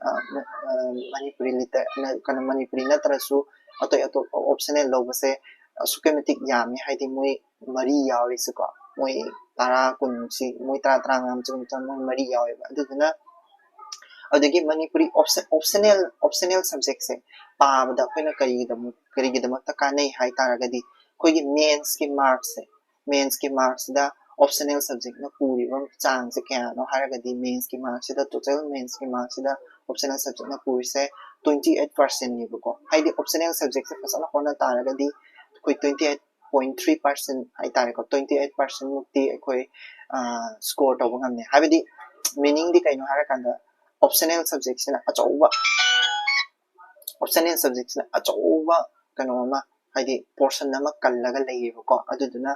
ꯃꯅꯤꯄꯨꯔꯤ ꯂꯤꯇꯔ ꯀꯩꯅꯣ ꯃꯅꯤꯄꯨꯔꯤ ꯅꯠꯇ꯭ꯔꯁꯨ ꯑꯇꯩ ꯑꯇꯣꯞꯄ ꯑꯣꯞꯁꯅꯦꯜ ꯂꯧꯕꯁꯦ ꯑꯁꯨꯛꯀꯤ ꯃꯇꯤꯛ ꯌꯥꯝꯃꯤ꯫ ꯍꯥꯏꯗꯤ ꯃꯣꯏ ꯃꯔꯤ ꯌꯥꯎꯔꯤꯁꯦꯀꯣ, ꯃꯣꯏ ꯇꯔꯥ ꯀꯨꯟꯃꯨꯛꯁꯤ, ꯃꯣꯏ ꯇꯔꯥ ꯇꯔꯥꯃꯉꯥꯃꯨꯛꯁꯤ ꯃꯣꯏ ꯃꯔꯤ ꯌꯥꯎꯋꯦꯕ꯫ ꯑꯗꯨꯗꯨꯅ ꯑꯗꯨꯗꯒꯤ ꯃꯅꯤꯄꯨꯔꯤ ꯑꯣꯞꯁꯅꯦꯜ ꯑꯣꯞꯁꯅꯦꯜ ꯁꯕꯖꯦꯛꯁꯦ ꯄꯥꯕꯗ ꯑꯩꯈꯣꯏꯅ ꯀꯔꯤꯒꯤꯗꯃꯛ ꯀꯔꯤꯒꯤꯗꯃꯛꯇ ꯀꯥꯟꯅꯩ ꯍꯥꯏ ꯇꯥꯔꯒꯗꯤ, ꯑꯩꯈꯣꯏꯒꯤ ꯃꯦꯟꯁꯀꯤ ꯃꯥꯔꯛꯁꯦ ꯃꯦꯟꯁꯀꯤ ꯃꯥꯔꯛꯁꯤꯗ ꯑꯣꯞꯁꯅꯦꯜ ꯁꯕꯖꯦꯛꯅ ꯄꯨꯔꯤꯕ ꯆꯥꯡꯁꯦ ꯀꯌꯥꯅꯣ ꯍꯥꯏꯔꯒꯗꯤ, ꯃꯦꯟꯁꯀꯤ ꯃꯥꯔꯛꯁꯤꯗ, ꯇꯣꯇꯦꯜ ꯃꯦꯟꯁꯀꯤ ꯃꯥꯔꯛꯁꯤꯗ ꯑꯣꯞꯁꯅꯦꯜ ꯁꯕꯖꯦꯛꯅ ꯄꯨꯔꯤꯁꯦ ꯇ꯭ꯋꯦꯟꯇꯤ ꯑꯩꯠ ꯄꯥꯔꯁꯦꯟꯅꯦꯕꯀꯣ꯫ ꯍꯥꯏꯗꯤ ꯑꯣꯞꯁꯅꯦꯜ ꯁꯕꯖꯦꯛꯁꯦ ꯐꯖꯅ ꯍꯣꯠꯅ ꯇꯥꯔꯒꯗꯤ ꯑꯩꯈꯣꯏ twenty eight point three percent ꯍꯥꯏꯇꯥꯔꯦꯀꯣ, ꯇ꯭ꯋꯦꯟꯇꯤ ꯑꯩꯠ ꯄꯥꯔꯁꯦꯟꯃꯨꯛꯇꯤ ꯑꯩꯈꯣꯏ ꯁ꯭ꯀꯣꯔ ꯇꯧꯕ ꯉꯝꯃꯦ꯫ ꯍꯥꯏꯕꯗꯤ ꯃꯤꯅꯤꯡꯗꯤ ꯀꯩꯅꯣ ꯍꯥꯏꯔꯀꯥꯟꯗ, ꯑꯣꯞꯁꯅꯦꯜ ꯁꯕꯖꯦꯛꯁꯤꯅ ꯑꯆꯧꯕ ꯑꯣꯞꯁꯅꯦꯜ ꯁꯕꯖꯦꯛꯁꯤꯅ ꯑꯆꯧꯕ ꯀꯩꯅꯣ ꯑꯃ, ꯍꯥꯏꯗꯤ ꯄꯣꯔꯁꯟ ꯑꯃ ꯀꯜꯂꯒ ꯂꯩꯌꯦꯕꯀꯣ꯫ ꯑꯗꯨꯗꯨꯅ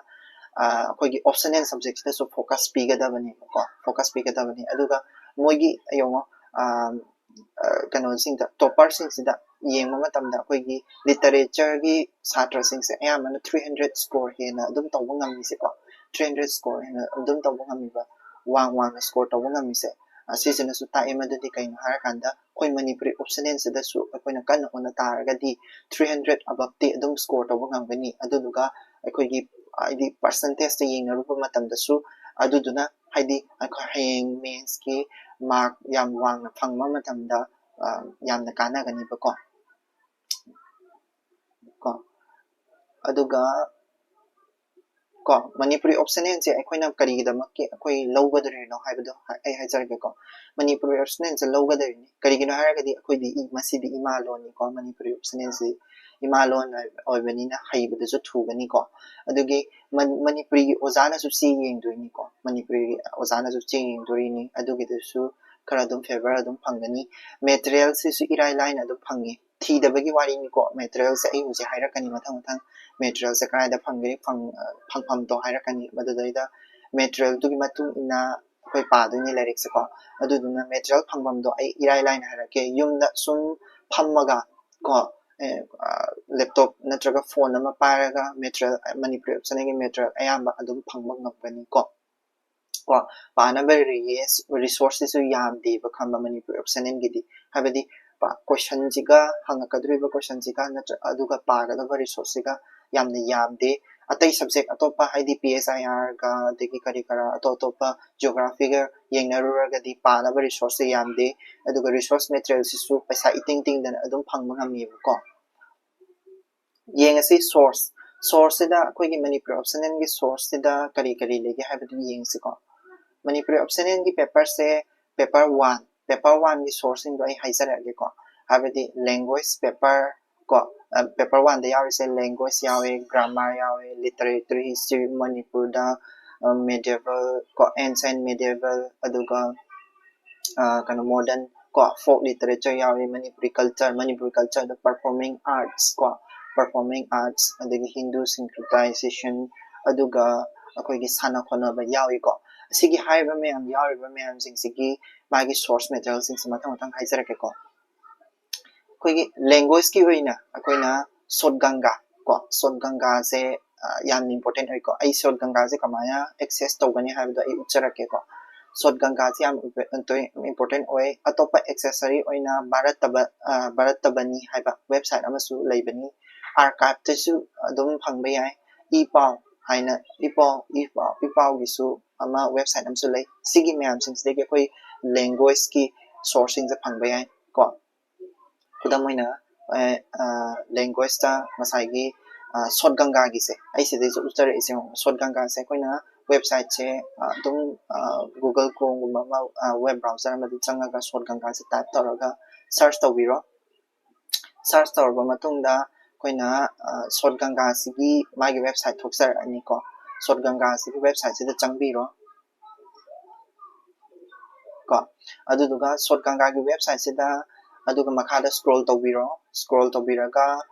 ꯑꯩꯈꯣꯏꯒꯤ ꯑꯣꯞꯁꯅꯦꯜ ꯁꯕꯖꯦꯛꯁꯤꯗꯁꯨ ꯐꯣꯀꯁ ꯄꯤꯒꯗꯕꯅꯦꯕꯀꯣ, ꯐꯣꯀꯁ ꯄꯤꯒꯗꯕꯅꯤ꯫ ꯑꯗꯨꯒ ꯃꯣꯏꯒꯤ ꯌꯦꯡꯉꯣ, ꯀꯩꯅꯣꯁꯤꯡꯗ, ꯇꯣꯄꯔꯁꯤꯡꯁꯤꯗ ꯌꯦꯡꯕ ꯃꯇꯝꯗ ꯑꯩꯈꯣꯏꯒꯤ ꯂꯤꯇꯔꯦꯆꯔꯒꯤ ꯁꯥꯇ꯭ꯔꯁꯤꯡꯁꯦ ꯑꯌꯥꯝꯕꯅ ꯊ꯭ꯔꯤ ꯍꯟꯗ꯭ꯔꯦꯠ ꯁ꯭ꯀꯣꯔ ꯍꯦꯟꯅ ꯑꯗꯨꯝ ꯇꯧꯕ ꯉꯝꯃꯤꯁꯦꯀꯣ, ꯊ꯭ꯔꯤ ꯍꯟꯗ꯭ꯔꯦꯠ ꯁ꯭ꯀꯣꯔ ꯍꯦꯟꯅ ꯑꯗꯨꯝ ꯇꯧꯕ ꯉꯝꯃꯤꯕ, ꯋꯥꯡ ꯋꯥꯡꯅ ꯁ꯭ꯀꯣꯔ ꯇꯧꯕ ꯉꯝꯃꯤꯁꯦ꯫ ꯑꯁꯤꯁꯤꯅꯁꯨ ꯇꯥꯛꯑꯦ ꯃꯗꯨꯗꯤ ꯀꯩꯅꯣ ꯍꯥꯏꯔꯀꯥꯟꯗ, ꯑꯩꯈꯣꯏ ꯃꯅꯤꯄꯨꯔꯤ ꯑꯣꯞꯁꯅꯦꯜꯁꯤꯗꯁꯨ ꯑꯩꯈꯣꯏꯅ ꯀꯟꯅ ꯍꯣꯠꯅ ꯇꯥꯔꯒꯗꯤ ꯊ꯭ꯔꯤ ꯍꯟꯗ꯭ꯔꯦꯠ ꯑꯕꯞꯇꯤ ꯑꯗꯨꯝ ꯁ꯭ꯀꯣꯔ ꯇꯧꯕ ꯉꯝꯒꯅꯤ꯫ ꯑꯗꯨꯗꯨꯒ ꯑꯩꯈꯣꯏꯒꯤ ꯍꯥꯏꯗꯤ ꯄꯥꯔꯁꯦꯟꯇꯦꯖꯇ ꯌꯦꯡꯅꯔꯨꯕ ꯃꯇꯝꯗꯁꯨ, ꯑꯗꯨꯗꯨꯅ ꯍꯥꯏꯗꯤ ꯑꯩꯈꯣꯏ ꯍꯌꯦꯡ ꯃꯦꯟꯁꯀꯤ ꯃꯥꯔꯛ ꯌꯥꯝ ꯋꯥꯡꯅ ꯐꯪꯕ ꯃꯇꯝꯗ ꯌꯥꯝꯅ ꯀꯥꯟꯅꯒꯅꯤꯕꯀꯣ꯫ ꯀꯣ ꯑꯗꯨꯒ ꯀꯣ ꯃꯅꯤꯄꯨꯔꯤ ꯑꯣꯞꯁꯅꯦꯜꯁꯦ ꯑꯩꯈꯣꯏꯅ ꯀꯔꯤꯒꯤꯗꯃꯛꯀꯤ ꯑꯩꯈꯣꯏ ꯂꯧꯒꯗꯧꯔꯤꯅꯣ ꯍꯥꯏꯕꯗꯣ ꯑꯩ ꯍꯥꯏꯖꯔꯒꯦꯀꯣ꯫ ꯃꯅꯤꯄꯨꯔꯤ ꯑꯣꯞꯁꯅꯦꯜꯁꯦ ꯂꯧꯒꯗꯧꯔꯤꯅꯤ꯫ ꯀꯔꯤꯒꯤꯅꯣ ꯍꯥꯏꯔꯒꯗꯤ ꯑꯩꯈꯣꯏꯗꯤ ꯏ ꯃꯁꯤꯗꯤ ꯏꯃꯥ ꯂꯣꯟꯅꯤꯀꯣ꯫ ꯃꯅꯤꯄꯨꯔꯤ ꯑꯣꯞꯁꯅꯦꯜꯁꯤ ꯏꯃꯥ ꯂꯣꯟ ꯑꯣꯏꯕꯅꯤꯅ ꯍꯩꯕꯗꯁꯨ ꯊꯨꯒꯅꯤꯀꯣ꯫ ꯑꯗꯨꯒꯤ ꯃꯅꯤꯄꯨꯔꯤꯒꯤ ꯑꯣꯖꯥꯅꯁꯨ ꯆꯦ ꯌꯦꯡꯗꯣꯏꯅꯤꯀꯣ꯫ ꯃꯅꯤꯄꯨꯔꯤꯒꯤ ꯑꯣꯖꯥꯅꯁꯨ ꯆꯦ ꯌꯦꯡꯗꯣꯔꯤꯅꯤ꯫ ꯑꯗꯨꯒꯤꯗꯨꯁꯨ ꯈꯔ ꯑꯗꯨꯝ ꯐꯦꯕꯔ ꯑꯗꯨꯝ ꯐꯪꯒꯅꯤ꯫ ꯃꯦꯇꯔꯤꯌꯦꯜꯁꯤꯁꯨ ꯏꯔꯥꯏ ꯂꯥꯏꯅ ꯑꯗꯨꯝ ꯐꯪꯉꯤ꯫ ꯊꯤꯗꯕꯒꯤ ꯋꯥꯔꯤꯅꯤꯀꯣ꯫ ꯃꯦꯇꯔꯤꯌꯦꯜꯁꯦ ꯑꯩ ꯍꯧꯖꯤꯛ ꯍꯥꯏꯔꯛꯀꯅꯤ ꯃꯊꯪ ꯃꯊꯪ꯫ ꯃꯦꯇꯔꯤꯌꯦꯜꯁꯦ ꯀꯗꯥꯏꯗ ꯐꯪꯒꯦ, ꯐꯪꯐꯝꯗꯣ ꯍꯥꯏꯔꯛꯀꯅꯤ꯫ ꯃꯗꯨꯗꯩꯗ ꯃꯦꯇꯔꯤꯌꯦꯜꯗꯨꯒꯤ ꯃꯇꯨꯡ ꯏꯟꯅ ꯑꯩꯈꯣꯏ ꯄꯥꯗꯣꯏꯅꯦ ꯂꯥꯏꯔꯤꯛꯁꯦꯀꯣ꯫ ꯑꯗꯨꯗꯨꯅ ꯃꯦꯇꯔꯤꯌꯦꯜ ꯐꯪꯐꯝꯗꯣ ꯑꯩ ꯏꯔꯥꯏ ꯂꯥꯏꯅ ꯍꯥꯏꯔꯛꯀꯦ꯫ ꯌꯨꯝꯗ ꯁꯨꯝ ꯐꯝꯃꯒ ꯀꯣ, ꯂꯦꯞꯇꯣꯞ ꯅꯠꯇ꯭ꯔꯒ ꯐꯣꯟ ꯑꯃ ꯄꯥꯏꯔꯒ ꯃꯦꯇꯔꯤꯌꯦꯜ, ꯃꯅꯤꯄꯨꯔꯤ ꯑꯣꯞꯁꯅꯦꯜꯒꯤ ꯃꯦꯇꯔꯤꯌꯦꯜ ꯑꯌꯥꯝꯕ ꯑꯗꯨꯝ ꯐꯪꯕ ꯉꯝꯒꯅꯤꯀꯣ꯫ ꯀꯣ, ꯄꯥꯅꯕ resource ꯁꯤꯁꯨ ꯌꯥꯝꯗꯦꯕ, ꯈꯪꯕ, ꯃꯅꯤꯄꯨꯔ optional ꯒꯤꯗꯤ꯫ ꯍꯥꯏꯕꯗꯤ ꯄ-, question ꯁꯤꯒ, ꯍꯪꯉꯛꯀꯗꯧꯔꯤꯕ question ꯁꯤꯒ ꯅꯠꯇ꯭ꯔ-, ꯑꯗꯨꯒ ꯄꯥꯒꯗꯕ resource ꯁꯤꯒ ꯌꯥꯝꯅ ꯌꯥꯝꯗꯦ꯫ ꯑꯇꯩ subject ꯑꯇꯣꯞꯄ, ꯍꯥꯏꯗꯤ P S I R ꯒ ꯑꯗꯒꯤ ꯀꯔꯤ ꯀꯔꯥ ꯑꯇꯣꯞ ꯑꯇꯣꯞꯄ geography ꯒ ꯌꯦꯡꯅꯔꯨꯔꯒꯗꯤ ꯄꯥꯅꯕ resource ꯁꯦ ꯌꯥꯝꯗꯦ꯫ ꯑꯗꯨꯒ resource material ꯁꯤꯁꯨ ꯄꯩꯁꯥ ꯏꯇꯤꯡ ꯇꯤꯡꯗꯅ ꯑꯗꯨꯝ ꯐꯪꯕ ꯉꯝꯃꯦꯕꯀꯣ꯫ ꯌꯦꯡꯉꯁꯤ source꯫ Source ꯁꯤꯗ ꯑꯩꯈꯣꯏꯒꯤ ꯃꯅꯤꯄꯨꯔ optional ꯒꯤ source ꯁꯤꯗ ꯀꯔꯤ ꯀꯔꯤ ꯂꯩꯒꯦ ꯍꯥꯏꯕꯗꯨ ꯌꯦꯡꯁꯤꯀꯣ꯫ ꯃꯅꯤꯄꯨꯔ optional ꯒꯤ paper ꯁꯦ paper one, paper one ꯒꯤ source ꯁꯤꯡꯗꯣ ꯑꯩ ꯍꯥꯏꯖꯔꯛꯑꯒꯦꯀꯣ꯫ ꯍꯥꯏꯕꯗꯤ language paper ꯀꯣ, ꯑ, paper one ꯗ ꯌꯥꯎꯔꯤꯁꯦ language ꯌꯥꯎꯋꯦ, grammar ꯌꯥꯎꯋꯦ, literature, history, ꯃꯅꯤꯄꯨꯔꯗ, ꯑ, medieval ꯀꯣ, ancient medieval, ꯑꯗꯨꯒ, ꯑ, ꯀꯩꯅꯣ, modern ꯀꯣ, folk literature ꯌꯥꯎꯋꯦ, ꯃꯅꯤꯄꯨꯔꯤ culture, ꯃꯅꯤꯄꯨꯔꯤ culture ꯗ performing arts ꯀꯣ, performing arts, ꯑꯗꯒꯤ Hindu syncretization, ꯑꯗꯨꯒ ꯑꯩꯈꯣꯏꯒꯤ ꯁꯥꯟꯅ ꯈꯣꯠꯅꯕ ꯌꯥꯎꯏꯀꯣ꯫ ꯑꯁꯤꯒꯤ ꯍꯥꯏꯔꯤꯕ ꯃꯌꯥꯝ, ꯌꯥꯎꯔꯤꯕ ꯃꯌꯥꯝꯁꯤꯡꯁꯤꯒꯤ ꯃꯥꯒꯤ source material ꯁꯤꯡꯁꯦ ꯃꯊꯪ ꯃꯊꯪ ꯍꯥꯏꯖꯔꯛꯀꯦꯀꯣ꯫ ꯑꯩꯈꯣꯏꯒꯤ language ꯀꯤ ꯑꯣꯏꯅ ꯑꯩꯈꯣꯏꯅ ꯁꯣꯠꯒꯪꯒꯥ ꯀꯣ, ꯁꯣꯠꯒꯪꯒꯥꯁꯦ, ꯑ, ꯌꯥꯝꯅ important ꯑꯣꯏꯀꯣ꯫ ꯑꯩ ꯁꯣꯠꯒꯪꯒꯥꯁꯦ ꯀꯃꯥꯏꯅ access ꯇꯧꯒꯅꯤ ꯍꯥꯏꯕꯗꯣ ꯑꯩ ꯎꯠꯆꯔꯛꯀꯦꯀꯣ꯫ ꯁꯣꯠꯒꯪꯒꯥꯁꯦ ꯌꯥꯝ important ꯑꯣꯏ꯫ ꯑꯇꯣꯞꯄ accessory ꯑꯣꯏꯅ ꯚꯥꯔꯠ ꯇꯕ-, ꯑ, ꯚꯥꯔꯠ ꯇꯕꯅꯤ ꯍꯥꯏꯕ website ꯑꯃꯁꯨ ꯂꯩꯕꯅꯤ꯫ Archive ꯇꯁꯨ ꯑꯗꯨꯝ ꯐꯪꯕ ꯌꯥꯏ꯫ ꯏ ꯄꯥꯎ ꯍꯥꯏꯅ, ꯏ ꯄꯥꯎ, ꯏ ꯄꯥꯎ, ꯏ ꯄꯥꯎꯒꯤꯁꯨ ꯑꯃ website ꯑꯃꯁꯨ ꯂꯩ꯫ ꯁꯤꯒꯤ ꯃꯌꯥꯝꯁꯤꯡꯁꯤꯗꯒꯤ ꯑꯩꯈꯣꯏ language ꯀꯤ source ꯁꯤꯡꯁꯦ ꯐꯪꯕ ꯌꯥꯏ ꯀꯣ꯫ ꯈꯨꯗꯝ ꯑꯣꯏꯅ, ꯑ, ꯑ, language ꯇ ꯉꯁꯥꯏꯒꯤ, ꯑ, ꯁꯣꯠꯒꯪꯒꯥꯒꯤꯁꯦ, ꯑꯩ ꯁꯤꯗꯩꯁꯨ ꯎꯠꯆꯔꯛꯏꯁꯦ ꯌꯦꯡꯉꯣ꯫ ꯁꯣꯠꯒꯪꯒꯥꯁꯦ ꯑꯩꯈꯣꯏꯅ website ꯁꯦ, ꯑ, ꯑꯗꯨꯝ, ꯑ, Google Chrome ꯒꯨꯝꯕ ꯑꯃ, ꯑ, web browser ꯑꯃꯗ ꯆꯪꯉꯒ ꯁꯣꯠꯒꯪꯒꯥꯁꯦ type ꯇꯧꯔꯒ search ꯇꯧꯕꯤꯔꯣ꯫ Search ꯇꯧꯔꯕ ꯃꯇꯨꯡꯗ ꯑꯩꯈꯣꯏꯅ, ꯑ, ꯁꯣꯠꯒꯪꯒꯥꯁꯤꯒꯤ ꯃꯥꯒꯤ website ꯊꯣꯛꯆꯔꯛꯑꯅꯤꯀꯣ꯫ ꯁꯣꯠꯒꯪꯒꯥꯁꯤꯒꯤ website ꯁꯤꯗ ꯆꯪꯕꯤꯔꯣ꯫ ꯀꯣ, ꯑꯗꯨꯗꯨꯒ ꯁꯣꯠꯒꯪꯒꯥꯒꯤ website ꯁꯤꯗ, ꯑꯗꯨꯒ ꯃꯈꯥꯗ scroll ꯇꯧꯕꯤꯔꯣ꯫ Scroll ꯇꯧꯕꯤꯔꯒ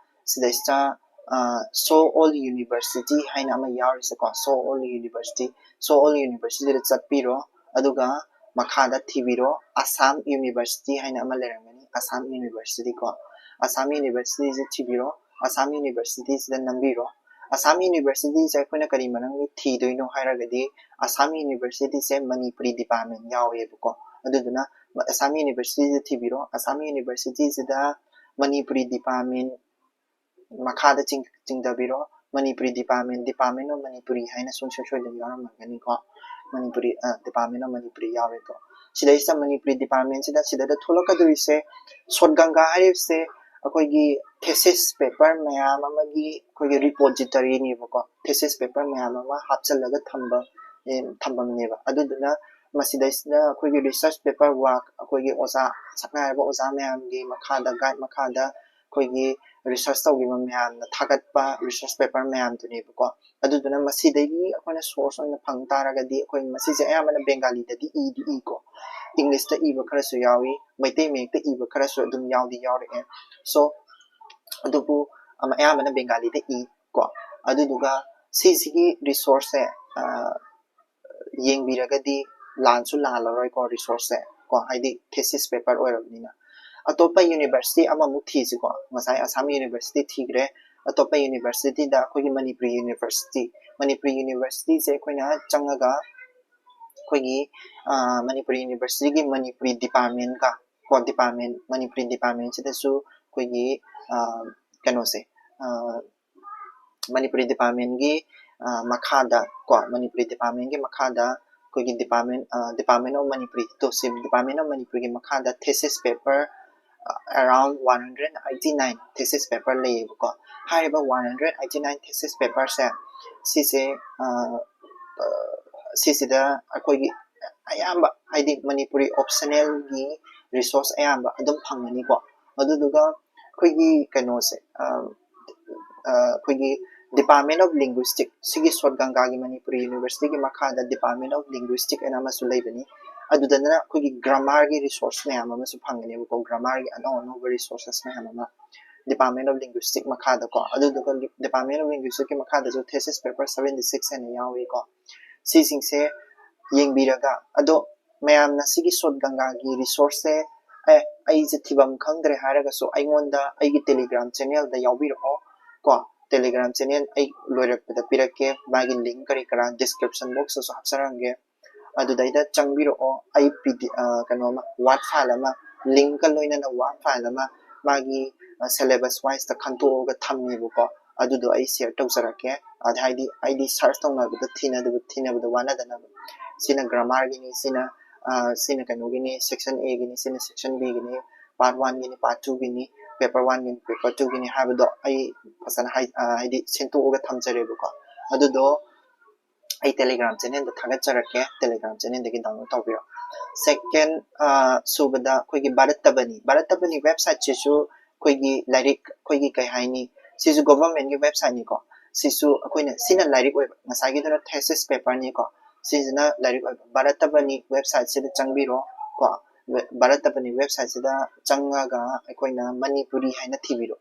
ꯁꯤꯗꯩꯁꯤꯗ, ꯑ, Show All University ꯍꯥꯏꯅ ꯑꯃ ꯌꯥꯎꯔꯤꯁꯦꯀꯣ, Show All University, Show All University ꯗ ꯆꯠꯄꯤꯔꯣ꯫ ꯑꯗꯨꯒ ꯃꯈꯥꯗ ꯊꯤꯕꯤꯔꯣ, Assam University ꯍꯥꯏꯅ ꯑꯃ ꯂꯩꯔꯝꯒꯅꯤ, Assam University ꯀꯣ꯫ Assam University ꯁꯦ ꯊꯤꯕꯤꯔꯣ, Assam University ꯁꯤꯗ ꯅꯝꯕꯤꯔꯣ꯫ ꯑꯁꯥꯝ ꯌꯨꯅꯤꯚꯔꯁꯤꯇꯤꯁꯦ ꯑꯩꯈꯣꯏꯅ ꯀꯔꯤ ꯃꯔꯝꯒꯤ ꯊꯤꯗꯣꯏꯅꯣ ꯍꯥꯏꯔꯒꯗꯤ, ꯑꯁꯥꯝ ꯌꯨꯅꯤꯚꯔꯁꯤꯇꯤꯁꯦ ꯃꯅꯤꯄꯨꯔꯤ ꯗꯤꯄꯥꯔꯠꯃꯦꯟ ꯌꯥꯎꯋꯦꯕꯀꯣ꯫ ꯑꯗꯨꯗꯨꯅ ꯑꯁꯥꯝ ꯌꯨꯅꯤꯚꯔꯁꯤꯇꯤꯁꯦ ꯊꯤꯕꯤꯔꯣ꯫ ꯑꯁꯥꯝ ꯌꯨꯅꯤꯚꯔꯁꯤꯇꯤꯁꯤꯗ ꯃꯅꯤꯄꯨꯔꯤ ꯗꯤꯄꯥꯔꯠꯃꯦꯟ ꯃꯈꯥꯗ ꯆꯤꯡ-, ꯆꯤꯡꯊꯕꯤꯔꯣ꯫ Manipuri department, Department of Manipuri ꯍꯥꯏꯅ ꯁꯨꯡꯁꯣꯏ ꯁꯣꯏꯗꯅ ꯌꯥꯎꯔꯝꯃꯒꯅꯤꯀꯣ꯫ ꯃꯅꯤꯄꯨꯔꯤ, ꯑ, Department of Manipuri ꯌꯥꯎꯔꯦꯀꯣ꯫ ꯁꯤꯗꯩꯁꯤꯗ ꯃꯅꯤꯄꯨꯔꯤ ꯗꯤꯄꯥꯔꯠꯃꯦꯟꯁꯤꯗ ꯁꯤꯗꯩꯗ ꯊꯣꯛꯂꯛꯀꯗꯣꯏꯁꯦ, ꯁꯣꯠ ꯒꯪꯒꯥ ꯍꯥꯏꯔꯤꯕꯁꯦ ꯑꯩꯈꯣꯏꯒꯤ thesis paper ꯃꯌꯥꯝ ꯑꯃꯒꯤ ꯑꯩꯈꯣꯏꯒꯤ repositoryꯅꯦꯕꯀꯣ꯫ Thesis paper ꯃꯌꯥꯝ ꯑꯃ ꯍꯥꯞꯆꯤꯜꯂꯒ ꯊꯝꯕ, ꯑꯦ, ꯊꯝꯐꯝꯅꯦꯕ꯫ ꯑꯗꯨꯗꯨꯅ ꯃꯁꯤꯗꯩꯁꯤꯗ ꯑꯩꯈꯣꯏꯒꯤ research paper work, ꯑꯩꯈꯣꯏꯒꯤ ꯑꯣꯖꯥ, ꯁꯛꯅ ꯍꯥꯏꯔꯕ ꯑꯣꯖꯥ ꯃꯌꯥꯝꯒꯤ ꯃꯈꯥꯗ, guide ꯃꯈꯥꯗ ꯑꯩꯈꯣꯏꯒꯤ research ꯇꯧꯈꯤꯕ ꯃꯌꯥꯝꯅ ꯊꯥꯒꯠꯄ research paper ꯃꯌꯥꯝꯗꯨꯅꯦꯕꯀꯣ꯫ ꯑꯗꯨꯗꯨꯅ ꯃꯁꯤꯗꯒꯤ ꯑꯩꯈꯣꯏꯅ source ꯑꯣꯏꯅ ꯐꯪ ꯇꯥꯔꯒꯗꯤ, ꯑꯩꯈꯣꯏ ꯃꯁꯤꯁꯦ ꯑꯌꯥꯝꯕꯅ ꯕꯦꯡꯒꯥꯂꯤꯗꯗꯤ ꯏꯗꯤ ꯏꯀꯣ, ꯏꯪꯂꯤꯁꯇ ꯏꯕ ꯈꯔꯁꯨ ꯌꯥꯎꯏ, ꯃꯩꯇꯩ ꯃꯌꯦꯛꯇ ꯏꯕ ꯈꯔꯁꯨ ꯑꯗꯨꯝ ꯌꯥꯎꯗꯤ ꯌꯥꯎꯔꯛꯑꯦ꯫ So, ꯑꯗꯨꯕꯨ, ꯑꯃ, ꯑꯌꯥꯝꯕꯅ ꯕꯦꯡꯒꯥꯂꯤꯗ ꯏ ꯀꯣ꯫ ꯑꯗꯨꯗꯨꯒ ꯁꯤꯁꯤꯒꯤ resourceꯁꯦ, ꯑ, ꯌꯦꯡꯕꯤꯔꯒꯗꯤ ꯂꯥꯟꯁꯨ ꯂꯥꯜꯂꯔꯣꯏꯀꯣ, resourceꯁꯦ ꯀꯣ, ꯍꯥꯏꯗꯤ thesis paper ꯑꯣꯏꯔꯕꯅꯤꯅ꯫ ꯑꯇꯣꯞꯄ university ꯑꯃꯃꯨꯛ ꯊꯤꯁꯤꯀꯣ꯫ ꯉꯁꯥꯏ ꯑꯁꯥꯝ university ꯊꯤꯈ꯭ꯔꯦ, ꯑꯇꯣꯞꯄ universityꯗ ꯑꯩꯈꯣꯏꯒꯤ ꯃꯅꯤꯄꯨꯔꯤ university, ꯃꯅꯤꯄꯨꯔꯤ universityꯁꯦ ꯑꯩꯈꯣꯏꯅ ꯆꯪꯉꯒ ꯑꯩꯈꯣꯏꯒꯤ, ꯑ, ꯃꯅꯤꯄꯨꯔꯤ universityꯒꯤ ꯃꯅꯤꯄꯨꯔꯤ departmentꯀ ꯀꯣ, department, ꯃꯅꯤꯄꯨꯔꯤ departmentꯁꯤꯗꯁꯨ ꯑꯩꯈꯣꯏꯒꯤ, ꯑ, ꯀꯩꯅꯣꯁꯦ, ꯑ, ꯃꯅꯤꯄꯨꯔꯤ departmentꯒꯤ, ꯑ, ꯃꯈꯥꯗ ꯀꯣ, ꯃꯅꯤꯄꯨꯔꯤ departmentꯒꯤ ꯃꯈꯥꯗ ꯑꯩꯈꯣꯏꯒꯤ department, ꯑ, Department of Manipuri, ꯇꯣꯁꯤꯝ Department of Manipuriꯒꯤ ꯃꯈꯥꯗ thesis paper, ꯑ, around one hundred eighty nine thesis paper ꯂꯩꯌꯦꯕꯀꯣ꯫ ꯍꯥꯏꯔꯤꯕ one hundred eighty nine thesis paperꯁꯦ, ꯁꯤꯁꯦ, ꯑ, ꯑ, ꯁꯤꯁꯤꯗ ꯑꯩꯈꯣꯏꯒꯤ ꯑꯌꯥꯝꯕ, ꯍꯥꯏꯗꯤ ꯃꯅꯤꯄꯨꯔꯤ optionalꯒꯤ resource ꯑꯌꯥꯝꯕ ꯑꯗꯨꯝ ꯐꯪꯒꯅꯤꯀꯣ꯫ ꯑꯗꯨꯗꯨꯒ ꯑꯩꯈꯣꯏꯒꯤ ꯀꯩꯅꯣꯁꯦ, ꯑ, ꯑ, ꯑꯩꯈꯣꯏꯒꯤ Department of Linguistic, ꯁꯤꯒꯤ ꯁꯣꯠ ꯒꯪꯒꯥꯒꯤ ꯃꯅꯤꯄꯨꯔꯤ universityꯒꯤ ꯃꯈꯥꯗ Department of Linguistic ꯍꯥꯏꯅ ꯑꯃꯁꯨ ꯂꯩꯕꯅꯤ꯫ ꯑꯗꯨꯗꯅ ꯑꯩꯈꯣꯏꯒꯤ grammarꯒꯤ resource ꯃꯌꯥꯝ ꯑꯃꯁꯨ ꯐꯪꯒꯅꯦꯕꯀꯣ, grammarꯒꯤ ꯑꯅꯧ ꯑꯅꯧꯕ resources ꯃꯌꯥꯝ ꯑꯃ Department of Linguistic ꯃꯈꯥꯗꯀꯣ꯫ ꯑꯗꯨꯗꯨꯒ Department of Linguisticꯀꯤ ꯃꯈꯥꯗꯁꯨ thesis paper seventy six ꯍꯥꯏꯅ ꯌꯥꯎꯔꯤꯀꯣ꯫ ꯁꯤꯁꯤꯡꯁꯦ ꯌꯦꯡꯕꯤꯔꯒ, ꯑꯗꯣ ꯃꯌꯥꯝꯅ ꯁꯤꯒꯤ ꯁꯣꯠ ꯒꯪꯒꯥꯒꯤ resourceꯁꯦ, "ꯑꯦ, ꯑꯩꯁꯦ ꯊꯤꯐꯝ ꯈꯪꯗ꯭ꯔꯦ" ꯍꯥꯏꯔꯒꯁꯨ ꯑꯩꯉꯣꯟꯗ ꯑꯩꯒꯤ Telegram channelꯗ ꯌꯥꯎꯕꯤꯔꯛꯑꯣ ꯀꯣ꯫ Telegram channel ꯑꯩ ꯂꯣꯏꯔꯛꯄꯗ ꯄꯤꯔꯛꯀꯦ, ꯃꯥꯒꯤ link ꯀꯔꯤ ꯀꯔꯥ description box ꯇꯁꯨ ꯍꯥꯞꯆꯔꯝꯒꯦ꯫ ꯑꯗꯨꯗꯩꯗ ꯆꯪꯕꯤꯔꯛꯑꯣ꯫ ꯑꯩ PDF, ꯑ, ꯀꯩꯅꯣꯃ, Word file ꯑꯃ, link ꯀ ꯂꯣꯏꯅꯅ Word file ꯑꯃ ꯃꯥꯒꯤ, ꯑ, syllabus wise ꯇ ꯈꯟꯇꯣꯛꯑꯒ ꯊꯝꯃꯦꯕꯀꯣ꯫ ꯑꯗꯨꯗꯣ ꯑꯩ share ꯇꯧꯖꯔꯛꯀꯦ꯫ ꯑꯗ ꯍꯥꯏꯗꯤ ꯑꯩꯗꯤ search ꯇꯧꯅꯕꯗ, ꯊꯤꯅꯗꯕ, ꯊꯤꯅꯕꯗ ꯋꯥꯅꯗꯅꯕ꯫ ꯁꯤꯅ grammar ꯒꯤꯅꯤ, ꯁꯤꯅ, ꯑ, ꯁꯤꯅ ꯀꯩꯅꯣꯒꯤꯅꯤ, section A ꯒꯤꯅꯤ, ꯁꯤꯅ section B Guinea, part one Guinea, part two Guinea, paper one Guinea, paper two Guinea ꯍꯥꯏꯕꯗꯣ ꯑꯩ ꯐꯖꯅ ꯍꯥꯏ-, ꯑ, ꯍꯥꯏꯗꯤ ꯁꯦꯝꯗꯣꯛꯑꯒ ꯊꯝꯖꯔꯦꯕꯀꯣ꯫ ꯑꯗꯨꯗꯣ ꯑꯩ Telegram channel ꯗ ꯊꯥꯒꯠꯆꯔꯛꯀꯦ, Telegram channel ꯗꯒꯤ download ꯇꯧꯕꯤꯔꯣ꯫ Second, ꯑ, ꯁꯨꯕꯗ ꯑꯩꯈꯣꯏꯒꯤ ꯚꯥꯔꯠ ꯇꯕꯅꯤ, ꯚꯥꯔꯠ ꯇꯕꯅꯤ website ꯁꯤꯁꯨ ꯑꯩꯈꯣꯏꯒꯤ ꯂꯥꯏꯔꯤꯛ, ꯑꯩꯈꯣꯏꯒꯤ ꯀꯩ ꯍꯥꯏꯅꯤ, ꯁꯤꯁꯨ government ꯒꯤ website ꯅꯤꯀꯣ꯫ ꯁꯤꯁꯨ ꯑꯩꯈꯣꯏꯅ, ꯁꯤꯅ ꯂꯥꯏꯔꯤꯛ ꯑꯣꯏꯕ, ꯉꯁꯥꯏꯒꯤꯗꯨꯅ thesis paper ꯅꯤꯀꯣ, ꯁꯤꯁꯤꯅ ꯂꯥꯏꯔꯤꯛ ꯑꯣꯏꯕ꯫ ꯚꯥꯔꯠ ꯇꯕꯅꯤ website ꯁꯤꯗ ꯆꯪꯕꯤꯔꯣ ꯀꯣ꯫ ꯚꯥꯔꯠ ꯇꯕꯅꯤ website ꯁꯤꯗ ꯆꯪꯉꯒ ꯑꯩꯈꯣꯏꯅ ꯃꯅꯤꯄꯨꯔꯤ ꯍꯥꯏꯅ ꯊꯤꯕꯤꯔꯣ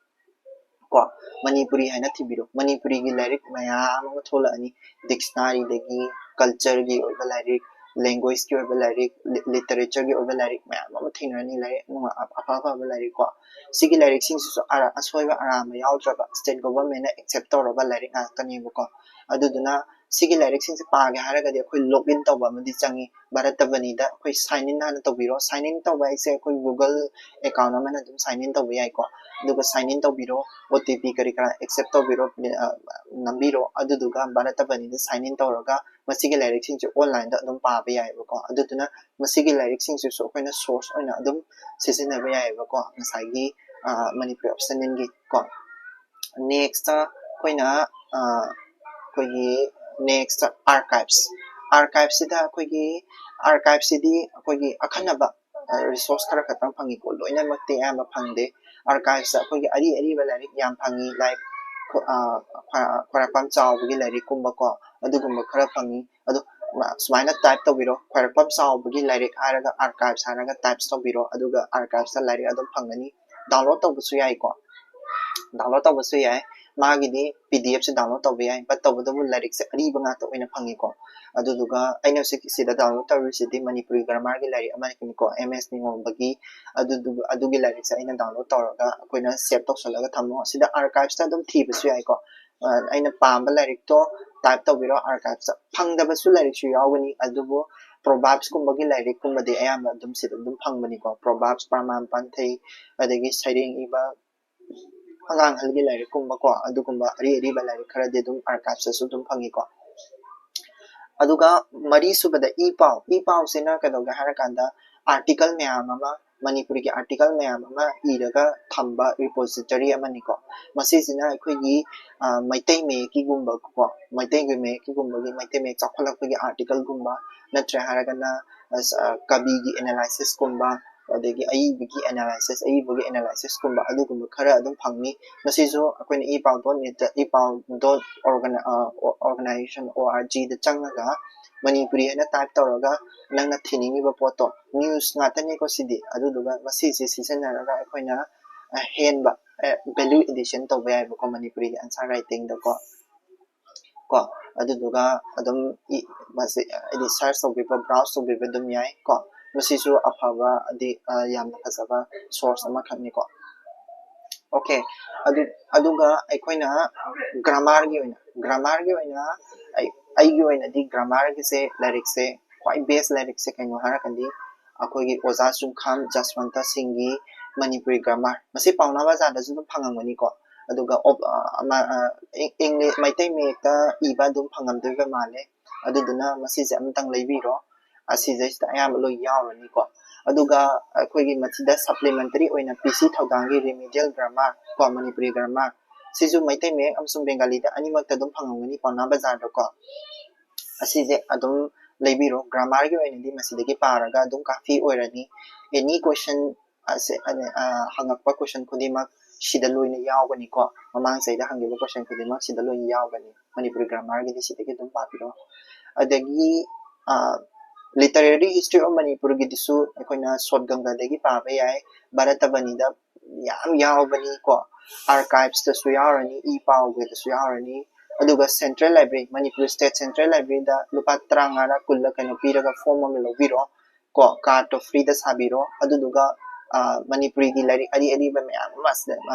ꯀꯣ, ꯃꯅꯤꯄꯨꯔꯤ ꯍꯥꯏꯅ ꯊꯤꯕꯤꯔꯣ꯫ ꯃꯅꯤꯄꯨꯔꯤꯒꯤ ꯂꯥꯏꯔꯤꯛ ꯃꯌꯥꯝ ꯑꯃ ꯊꯣꯛꯂꯛꯑꯅꯤ, dictionary ꯗꯒꯤ, culture ꯒꯤ ꯑꯣꯏꯕ ꯂꯥꯏꯔꯤꯛ, language ꯀꯤ ꯑꯣꯏꯕ ꯂꯥꯏꯔꯤꯛ, li-, literature ꯒꯤ ꯑꯣꯏꯕ ꯂꯥꯏꯔꯤꯛ ꯃꯌꯥꯝ ꯑꯃ ꯊꯦꯡꯅꯔꯅꯤ꯫ ꯂꯥꯏꯔꯤꯛ ꯅꯨꯡꯉꯥꯏ-, ꯑꯐ ꯑꯐꯕ ꯂꯥꯏꯔꯤꯛ ꯀꯣ꯫ ꯁꯤꯒꯤ ꯂꯥꯏꯔꯤꯛꯁꯤꯡꯁꯤꯁꯨ ꯑꯔꯥ-, ꯑꯁꯣꯏꯕ ꯑꯔꯥꯟꯕ ꯌꯥꯎꯗ꯭ꯔꯕ, state government ꯅ accept ꯇꯧꯔꯕ ꯂꯥꯏꯔꯤꯛ ꯉꯥꯛꯇꯅꯦꯕꯀꯣ꯫ ꯑꯗꯨꯗꯨꯅ ꯁꯤꯒꯤ ꯂꯥꯏꯔꯤꯛꯁꯤꯡꯁꯦ ꯄꯥꯒꯦ ꯍꯥꯏꯔꯒꯗꯤ ꯑꯩꯈꯣꯏ log in ꯇꯧꯕ ꯑꯃꯗꯤ ꯆꯪꯉꯤ꯫ ꯚꯥꯔꯠ ꯇꯕꯅꯤꯗ ꯑꯩꯈꯣꯏ sign in ꯍꯥꯟꯅ ꯇꯧꯕꯤꯔꯣ꯫ Sign in ꯇꯧꯕ ꯍꯥꯏꯁꯦ ꯑꯩꯈꯣꯏ Google account ꯑꯃꯅ ꯑꯗꯨꯝ sign in ꯇꯧꯕ ꯌꯥꯏꯀꯣ꯫ ꯑꯗꯨꯒ sign in ꯇꯧꯕꯤꯔꯣ, OTP ꯀꯔꯤ ꯀꯔꯥ accept ꯇꯧꯕꯤꯔꯣ, ꯑ, ꯅꯝꯕꯤꯔꯣ꯫ ꯑꯗꯨꯗꯨꯒ ꯚꯥꯔꯠ ꯇꯕꯅꯤꯗ sign in ꯇꯧꯔꯒ ꯃꯁꯤꯒꯤ ꯂꯥꯏꯔꯤꯛꯁꯤꯡꯁꯦ online ꯗ ꯑꯗꯨꯝ ꯄꯥꯕ ꯌꯥꯏꯑꯕꯀꯣ꯫ ꯑꯗꯨꯗꯨꯅ ꯃꯁꯤꯒꯤ ꯂꯥꯏꯔꯤꯛꯁꯤꯡꯁꯤꯁꯨ ꯑꯩꯈꯣꯏꯅ source ꯑꯣꯏꯅ ꯑꯗꯨꯝ ꯁꯤꯖꯤꯟꯅꯕ ꯌꯥꯏꯑꯕꯀꯣ, ꯉꯁꯥꯏꯒꯤ, ꯑ, ꯃꯅꯤꯄꯨꯔꯤ optional ꯒꯤ ꯀꯣ꯫ Next ꯑꯩꯈꯣꯏꯅ, ꯑ, ꯑꯩꯈꯣꯏꯒꯤ next archives꯫ Archive ꯁꯤꯗ ꯑꯩꯈꯣꯏꯒꯤ, archive ꯁꯤꯗꯤ ꯑꯩꯈꯣꯏꯒꯤ ꯑꯈꯟꯅꯕ, ꯑ, resource ꯈꯔ ꯈꯛꯇꯪ ꯐꯪꯉꯤꯀꯣ, ꯂꯣꯏꯅꯃꯛꯇꯤ ꯑꯌꯥꯝꯕ ꯐꯪꯗꯦ꯫ Archive ꯁꯤꯗ ꯑꯩꯈꯣꯏꯒꯤ ꯑꯔꯤ ꯑꯔꯤꯕ ꯂꯥꯏꯔꯤꯛ ꯌꯥꯝ ꯐꯪꯉꯤ, like, ꯈꯣ-, ꯑ, ꯈ꯭ꯋꯥ-, ꯈ꯭ꯋꯥꯏꯔꯥꯛꯄꯝ ꯆꯥꯎꯕꯒꯤ ꯂꯥꯏꯔꯤꯛꯀꯨꯝꯕꯀꯣ, ꯑꯗꯨꯒꯨꯝꯕ ꯈꯔ ꯐꯪꯉꯤ꯫ ꯑꯗꯣ ꯃ-, ꯁꯨꯃꯥꯏꯅ type ꯇꯧꯕꯤꯔꯣ, ꯈ꯭ꯋꯥꯏꯔꯥꯛꯄꯝ ꯆꯥꯎꯕꯒꯤ ꯂꯥꯏꯔꯤꯛ ꯍꯥꯏꯔꯒ archives ꯍꯥꯏꯔꯒ types ꯇꯧꯕꯤꯔꯣ, ꯑꯗꯨꯒ archives ꯇ ꯂꯥꯏꯔꯤꯛ ꯑꯗꯨꯝ ꯐꯪꯒꯅꯤ꯫ Download ꯇꯧꯕꯁꯨ ꯌꯥꯏꯀꯣ, download ꯇꯧꯕꯁꯨ ꯌꯥꯏ꯫ ꯃꯥꯒꯤꯗꯤ ꯄꯤ ꯗꯤ ꯑꯦꯐꯁꯦ ꯗꯥꯎꯟꯂꯣꯗ ꯇꯧꯕ ꯌꯥꯏ, ꯕꯠ ꯇꯧꯕꯇꯕꯨ ꯂꯥꯏꯔꯤꯛꯁꯦ ꯑꯔꯤꯕ ꯉꯥꯛꯇ ꯑꯣꯏꯅ ꯐꯪꯉꯤꯀꯣ꯫ ꯑꯗꯨꯗꯨꯒ ꯑꯩꯅ ꯍꯧꯖꯤꯛ ꯁꯤꯗ ꯗꯥꯎꯟꯂꯣꯗ ꯇꯧꯔꯤꯁꯤꯗꯤ ꯃꯅꯤꯄꯨꯔꯤ ꯒ꯭ꯔꯥꯃꯥꯔꯒꯤ ꯂꯥꯏꯔꯤꯛ ꯑꯃꯅꯤꯀꯣ, ꯑꯦꯝ ꯑꯦꯁ ꯅꯤꯉꯣꯝꯕꯒꯤ꯫ ꯑꯗꯨꯗꯨ ꯑꯗꯨꯒꯤ ꯂꯥꯏꯔꯤꯛꯁꯦ ꯑꯩꯅ ꯗꯥꯎꯟꯂꯣꯗ ꯇꯧꯔꯒ ꯑꯩꯈꯣꯏꯅ ꯁꯦꯞ ꯇꯧꯁꯜꯂꯒ ꯊꯝꯃꯣ꯫ ꯁꯤꯗ ꯑꯥꯔꯀꯥꯏꯞꯁꯇ ꯑꯗꯨꯝ ꯊꯤꯕꯁꯨ ꯌꯥꯏꯀꯣ꯫ ꯑ, ꯑꯩꯅ ꯄꯥꯝꯕ ꯂꯥꯏꯔꯤꯛꯇꯣ ꯇꯥꯏꯞ ꯇꯧꯕꯤꯔꯣ ꯑꯥꯔꯀꯥꯏꯞꯁꯇ꯫ ꯐꯪꯗꯕꯁꯨ ꯂꯥꯏꯔꯤꯛꯁꯨ ꯌꯥꯎꯒꯅꯤ, ꯑꯗꯨꯕꯨ ꯄ꯭ꯔꯣꯕꯥꯞꯁꯀꯨꯝꯕꯒꯤ ꯂꯥꯏꯔꯤꯛꯀꯨꯝꯕꯗꯤ ꯑꯌꯥꯝꯕ ꯑꯗꯨꯝ ꯁꯤꯗ ꯑꯗꯨꯝ ꯐꯪꯕꯅꯤꯀꯣ꯫ ꯄ꯭ꯔꯣꯕꯥꯞꯁ, ꯄ꯭ꯔꯃꯥꯟ ꯄꯥꯟꯊꯩ, ꯑꯗꯒꯤ ꯁꯩꯔꯦꯡ ꯏꯕ, ꯑꯉꯥꯡ ꯑꯍꯜꯒꯤ ꯂꯥꯏꯔꯤꯛꯀꯨꯝꯕꯀꯣ, ꯑꯗꯨꯒꯨꯝꯕ ꯑꯔꯤ ꯑꯔꯤꯕ ꯂꯥꯏꯔꯤꯛ ꯈꯔꯗꯤ ꯑꯗꯨꯝ ꯑꯥꯔꯀꯥꯏꯞꯁꯇꯁꯨ ꯑꯗꯨꯝ ꯐꯪꯉꯤꯀꯣ꯫ ꯑꯗꯨꯒ ꯃꯔꯤꯁꯨꯕꯗ ꯏ ꯄꯥꯎ꯫ ꯏ ꯄꯥꯎꯁꯤꯅ ꯀꯩꯗꯧꯒꯦ ꯍꯥꯏꯔꯀꯥꯟꯗ, ꯑꯥꯔꯇꯤꯀꯜ ꯃꯌꯥꯝ ꯑꯃ, ꯃꯅꯤꯄꯨꯔꯤꯒꯤ ꯑꯥꯔꯇꯤꯀꯜ ꯃꯌꯥꯝ ꯑꯃ ꯏꯔꯒ ꯊꯝꯕ ꯔꯤꯄꯣꯖꯤꯇꯔꯤ ꯑꯃꯅꯤꯀꯣ꯫ ꯃꯁꯤꯁꯤꯅ ꯑꯩꯈꯣꯏꯒꯤ, ꯑ, ꯃꯩꯇꯩ ꯃꯌꯦꯛꯀꯤꯒꯨꯝꯕꯀꯣ, ꯃꯩꯇꯩꯒꯤ ꯃꯌꯦꯛꯀꯤꯒꯨꯝꯕꯒꯤ, ꯃꯩꯇꯩ ꯃꯌꯦꯛ ꯆꯥꯎꯈꯠꯂꯛꯄꯒꯤ ꯑꯥꯔꯇꯤꯀꯜꯒꯨꯝꯕ, ꯅꯠꯇ꯭ꯔꯦ ꯍꯥꯏꯔꯒꯅ, ꯑ, ꯀꯕꯤꯒꯤ ꯑꯦꯅꯥꯂꯥꯏꯁꯤꯁꯀꯨꯝꯕ, ꯑꯗꯒꯤ ꯑꯏꯕꯒꯤ ꯑꯦꯅꯥꯂꯥꯏꯁꯤꯁ, ꯑꯏꯕꯒꯤ ꯑꯦꯅꯥꯂꯥꯏꯁꯤꯁꯀꯨꯝꯕ, ꯑꯗꯨꯒꯨꯝꯕ ꯈꯔ ꯑꯗꯨꯝ ꯐꯪꯅꯤ꯫ ꯃꯁꯤꯁꯨ ꯑꯩꯈꯣꯏꯅ ꯏ ꯄꯥꯎ ꯗꯣꯠ ꯅꯦꯠꯇ, ꯏ ꯄꯥꯎ ꯗꯣꯠ ꯑꯣꯔꯒꯅꯥꯏꯖꯦꯁꯟ, ꯑꯣ ꯑꯥꯔ ꯖꯤꯗ ꯆꯪꯉꯒ ꯃꯅꯤꯄꯨꯔꯤ ꯍꯥꯏꯅ ꯇꯥꯏꯞ ꯇꯧꯔꯒ ꯅꯪꯅ ꯊꯤꯅꯤꯡꯉꯤꯕ ꯄꯣꯠꯇꯣ, ꯅ꯭ꯌꯨꯁ ꯉꯥꯛꯇꯅꯤꯀꯣ ꯁꯤꯗꯤ꯫ ꯑꯗꯨꯗꯨꯒ ꯃꯁꯤꯁꯦ ꯁꯤꯖꯤꯟꯅꯔꯒ ꯑꯩꯈꯣꯏꯅ, ꯑ, ꯍꯦꯟꯕ, ꯑ, ꯚꯦꯂ꯭ꯌꯨ ꯑꯦꯗꯤꯁꯟ ꯇꯧꯕ ꯌꯥꯏꯕꯀꯣ ꯃꯅꯤꯄꯨꯔꯤꯒꯤ ꯑꯟꯁꯔ ꯔꯥꯏꯇꯤꯡꯗꯀꯣ꯫ ꯀꯣ, ꯑꯗꯨꯗꯨꯒ ꯑꯗꯨꯝ ꯏ-, ꯃꯁꯤ, ꯍꯥꯏꯗꯤ, ꯁꯔꯆ ꯇꯧꯕꯤꯕ, ꯕ꯭ꯔꯥꯎꯖ ꯇꯧꯕꯤꯕ ꯑꯗꯨꯝ ꯌꯥꯏ ꯀꯣ꯫ ꯃꯁꯤꯁꯨ ꯑꯐꯕ, ꯍꯥꯏꯗꯤ, ꯑ, ꯌꯥꯝꯅ ꯐꯖꯕ ꯁꯣꯔꯁ ꯑꯃꯈꯛꯅꯤꯀꯣ꯫ ꯑꯣꯀꯦ, ꯑꯗꯨ, ꯑꯗꯨꯒ ꯑꯩꯈꯣꯏꯅ ꯒ꯭ꯔꯥꯃꯥꯔꯒꯤ ꯑꯣꯏꯅ, ꯒ꯭ꯔꯥꯃꯥꯔꯒꯤ ꯑꯣꯏꯅ ꯑꯩ, ꯑꯩꯒꯤ ꯑꯣꯏꯅꯗꯤ ꯒ꯭ꯔꯥꯃꯥꯔꯒꯤꯁꯦ, ꯂꯥꯏꯔꯤꯛꯁꯦ, ꯈ꯭ꯋꯥꯏ ꯕꯦꯁ ꯂꯥꯏꯔꯤꯛꯁꯦ ꯀꯩꯅꯣ ꯍꯥꯏꯔꯀꯥꯟꯗꯤ ꯑꯩꯈꯣꯏꯒꯤ ꯑꯣꯖꯥ ꯆꯨꯡꯈꯥꯝ ꯖꯁꯋꯟꯇ ꯁꯤꯡꯒꯤ ꯃꯅꯤꯄꯨꯔꯤ ꯒ꯭ꯔꯥꯃꯥꯔ꯫ ꯃꯁꯤ ꯄꯥꯎꯅꯥ ꯕꯖꯥꯔꯗꯁꯨ ꯑꯗꯨꯝ ꯐꯪꯉꯝꯒꯅꯤꯀꯣ꯫ ꯑꯗꯨꯒ ꯑꯣꯞ-, ꯑ, ꯑꯃ, ꯑ, ꯏꯪ-, ꯏꯪꯂꯤ-, ꯃꯩꯇꯩ ꯃꯌꯦꯛꯇ ꯏꯕ ꯑꯗꯨꯝ ꯐꯪꯉꯝꯗꯣꯏꯕ ꯃꯥꯜꯂꯦ꯫ ꯑꯗꯨꯗꯨꯅ ꯃꯁꯤꯁꯦ ꯑꯃꯇꯪ ꯂꯩꯕꯤꯔꯣ꯫ ꯑꯁꯤꯗꯩꯁꯤꯗ ꯑꯌꯥꯝꯕ ꯂꯣꯏ ꯌꯥꯎꯔꯅꯤꯀꯣ꯫ ꯑꯗꯨꯒ ꯑꯩꯈꯣꯏꯒꯤ ꯃꯁꯤꯗ ꯁꯄ꯭ꯂꯤꯃꯦꯟꯇꯔꯤ ꯑꯣꯏꯅ ꯄꯤ ꯁꯤ ꯊꯧꯗꯥꯝꯒꯤ ꯔꯤꯃꯤꯗꯤꯌꯦꯜ ꯒ꯭ꯔꯥꯃꯥꯔ ꯀꯣ, ꯃꯅꯤꯄꯨꯔꯤ ꯒ꯭ꯔꯥꯃꯥꯔ, ꯁꯤꯁꯨ ꯃꯩꯇꯩ ꯃꯌꯦꯛ ꯑꯃꯁꯨꯡ ꯕꯦꯡꯒꯥꯂꯤꯗ ꯑꯅꯤꯃꯛꯇ ꯑꯗꯨꯝ ꯐꯪꯉꯝꯒꯅꯤ ꯄꯥꯎꯅꯥ ꯕꯖꯥꯔꯗꯀꯣ꯫ ꯑꯁꯤꯁꯦ ꯑꯗꯨꯝ ꯂꯩꯕꯤꯔꯣ꯫ ꯒ꯭ꯔꯥꯃꯥꯔꯒꯤ ꯑꯣꯏꯅꯗꯤ ꯃꯁꯤꯗꯒꯤ ꯄꯥꯔꯒ ꯑꯗꯨꯝ ꯀꯥꯐꯤ ꯑꯣꯏꯔꯅꯤ꯫ ꯑꯦꯅꯤ ꯀꯣꯏꯁꯟ ꯑꯁꯦ, ꯑ, ꯍꯪꯉꯛꯄ ꯀꯣꯏꯁꯟ ꯈꯨꯗꯤꯡꯃꯛ ꯁꯤꯗ ꯂꯣꯏꯅ ꯌꯥꯎꯒꯅꯤꯀꯣ꯫ ꯃꯃꯥꯡ ꯆꯍꯤꯗ ꯍꯪꯈꯤꯕ ꯀꯣꯏꯁꯟ ꯈꯨꯗꯤꯡꯃꯛ ꯁꯤꯗ ꯂꯣꯏꯅ ꯌꯥꯎꯒꯅꯤ꯫ ꯃꯅꯤꯄꯨꯔꯤ ꯒ꯭ꯔꯥꯃꯥꯔꯒꯤꯗꯤ ꯁꯤꯗꯒꯤ ꯑꯗꯨꯝ ꯄꯥꯕꯤꯔꯣ꯫ ꯑꯗꯒꯤ, ꯑ, ꯂꯤꯇꯔꯦꯔꯤ ꯍꯤꯁꯇ꯭ꯔꯤ ꯑꯣꯐ ꯃꯅꯤꯄꯨꯔꯒꯤꯗꯨꯁꯨ ꯑꯩꯈꯣꯏꯅ ꯁꯣꯠ ꯒꯪꯒꯥꯗꯒꯤ ꯄꯥꯕ ꯌꯥꯏ꯫ ꯚꯥꯔꯇꯕꯅꯤꯗ ꯌꯥꯝ ꯌꯥꯎꯕꯅꯤꯀꯣ꯫ ꯑꯥꯔꯀꯥꯏꯚꯁꯇꯁꯨ ꯌꯥꯎꯔꯅꯤ, ꯏ ꯄꯥꯎꯒꯤꯗꯁꯨ ꯌꯥꯎꯔꯅꯤ꯫ ꯑꯗꯨꯒ central library, Manipur state central ꯂꯥꯏꯕ꯭ꯔꯦꯔꯤꯗ ꯂꯨꯄꯥ ꯇꯔꯥꯃꯉꯥꯔ ꯀꯨꯟꯂ ꯀꯩꯅꯣ ꯄꯤꯔꯒ ꯐꯣꯔꯝ ꯑꯃ ꯂꯧꯕꯤꯔꯣ ꯀꯣ, ꯀꯥꯔꯠꯇꯣ ꯐ꯭ꯔꯤꯗ ꯁꯥꯕꯤꯔꯣ꯫ ꯑꯗꯨꯗꯨꯒ ꯃꯅꯤꯄꯨꯔꯤꯒꯤ ꯂꯥꯏꯔꯤꯛ ꯑꯔꯤ ꯑꯔꯤꯕ ꯃꯌꯥꯝ ꯑꯃ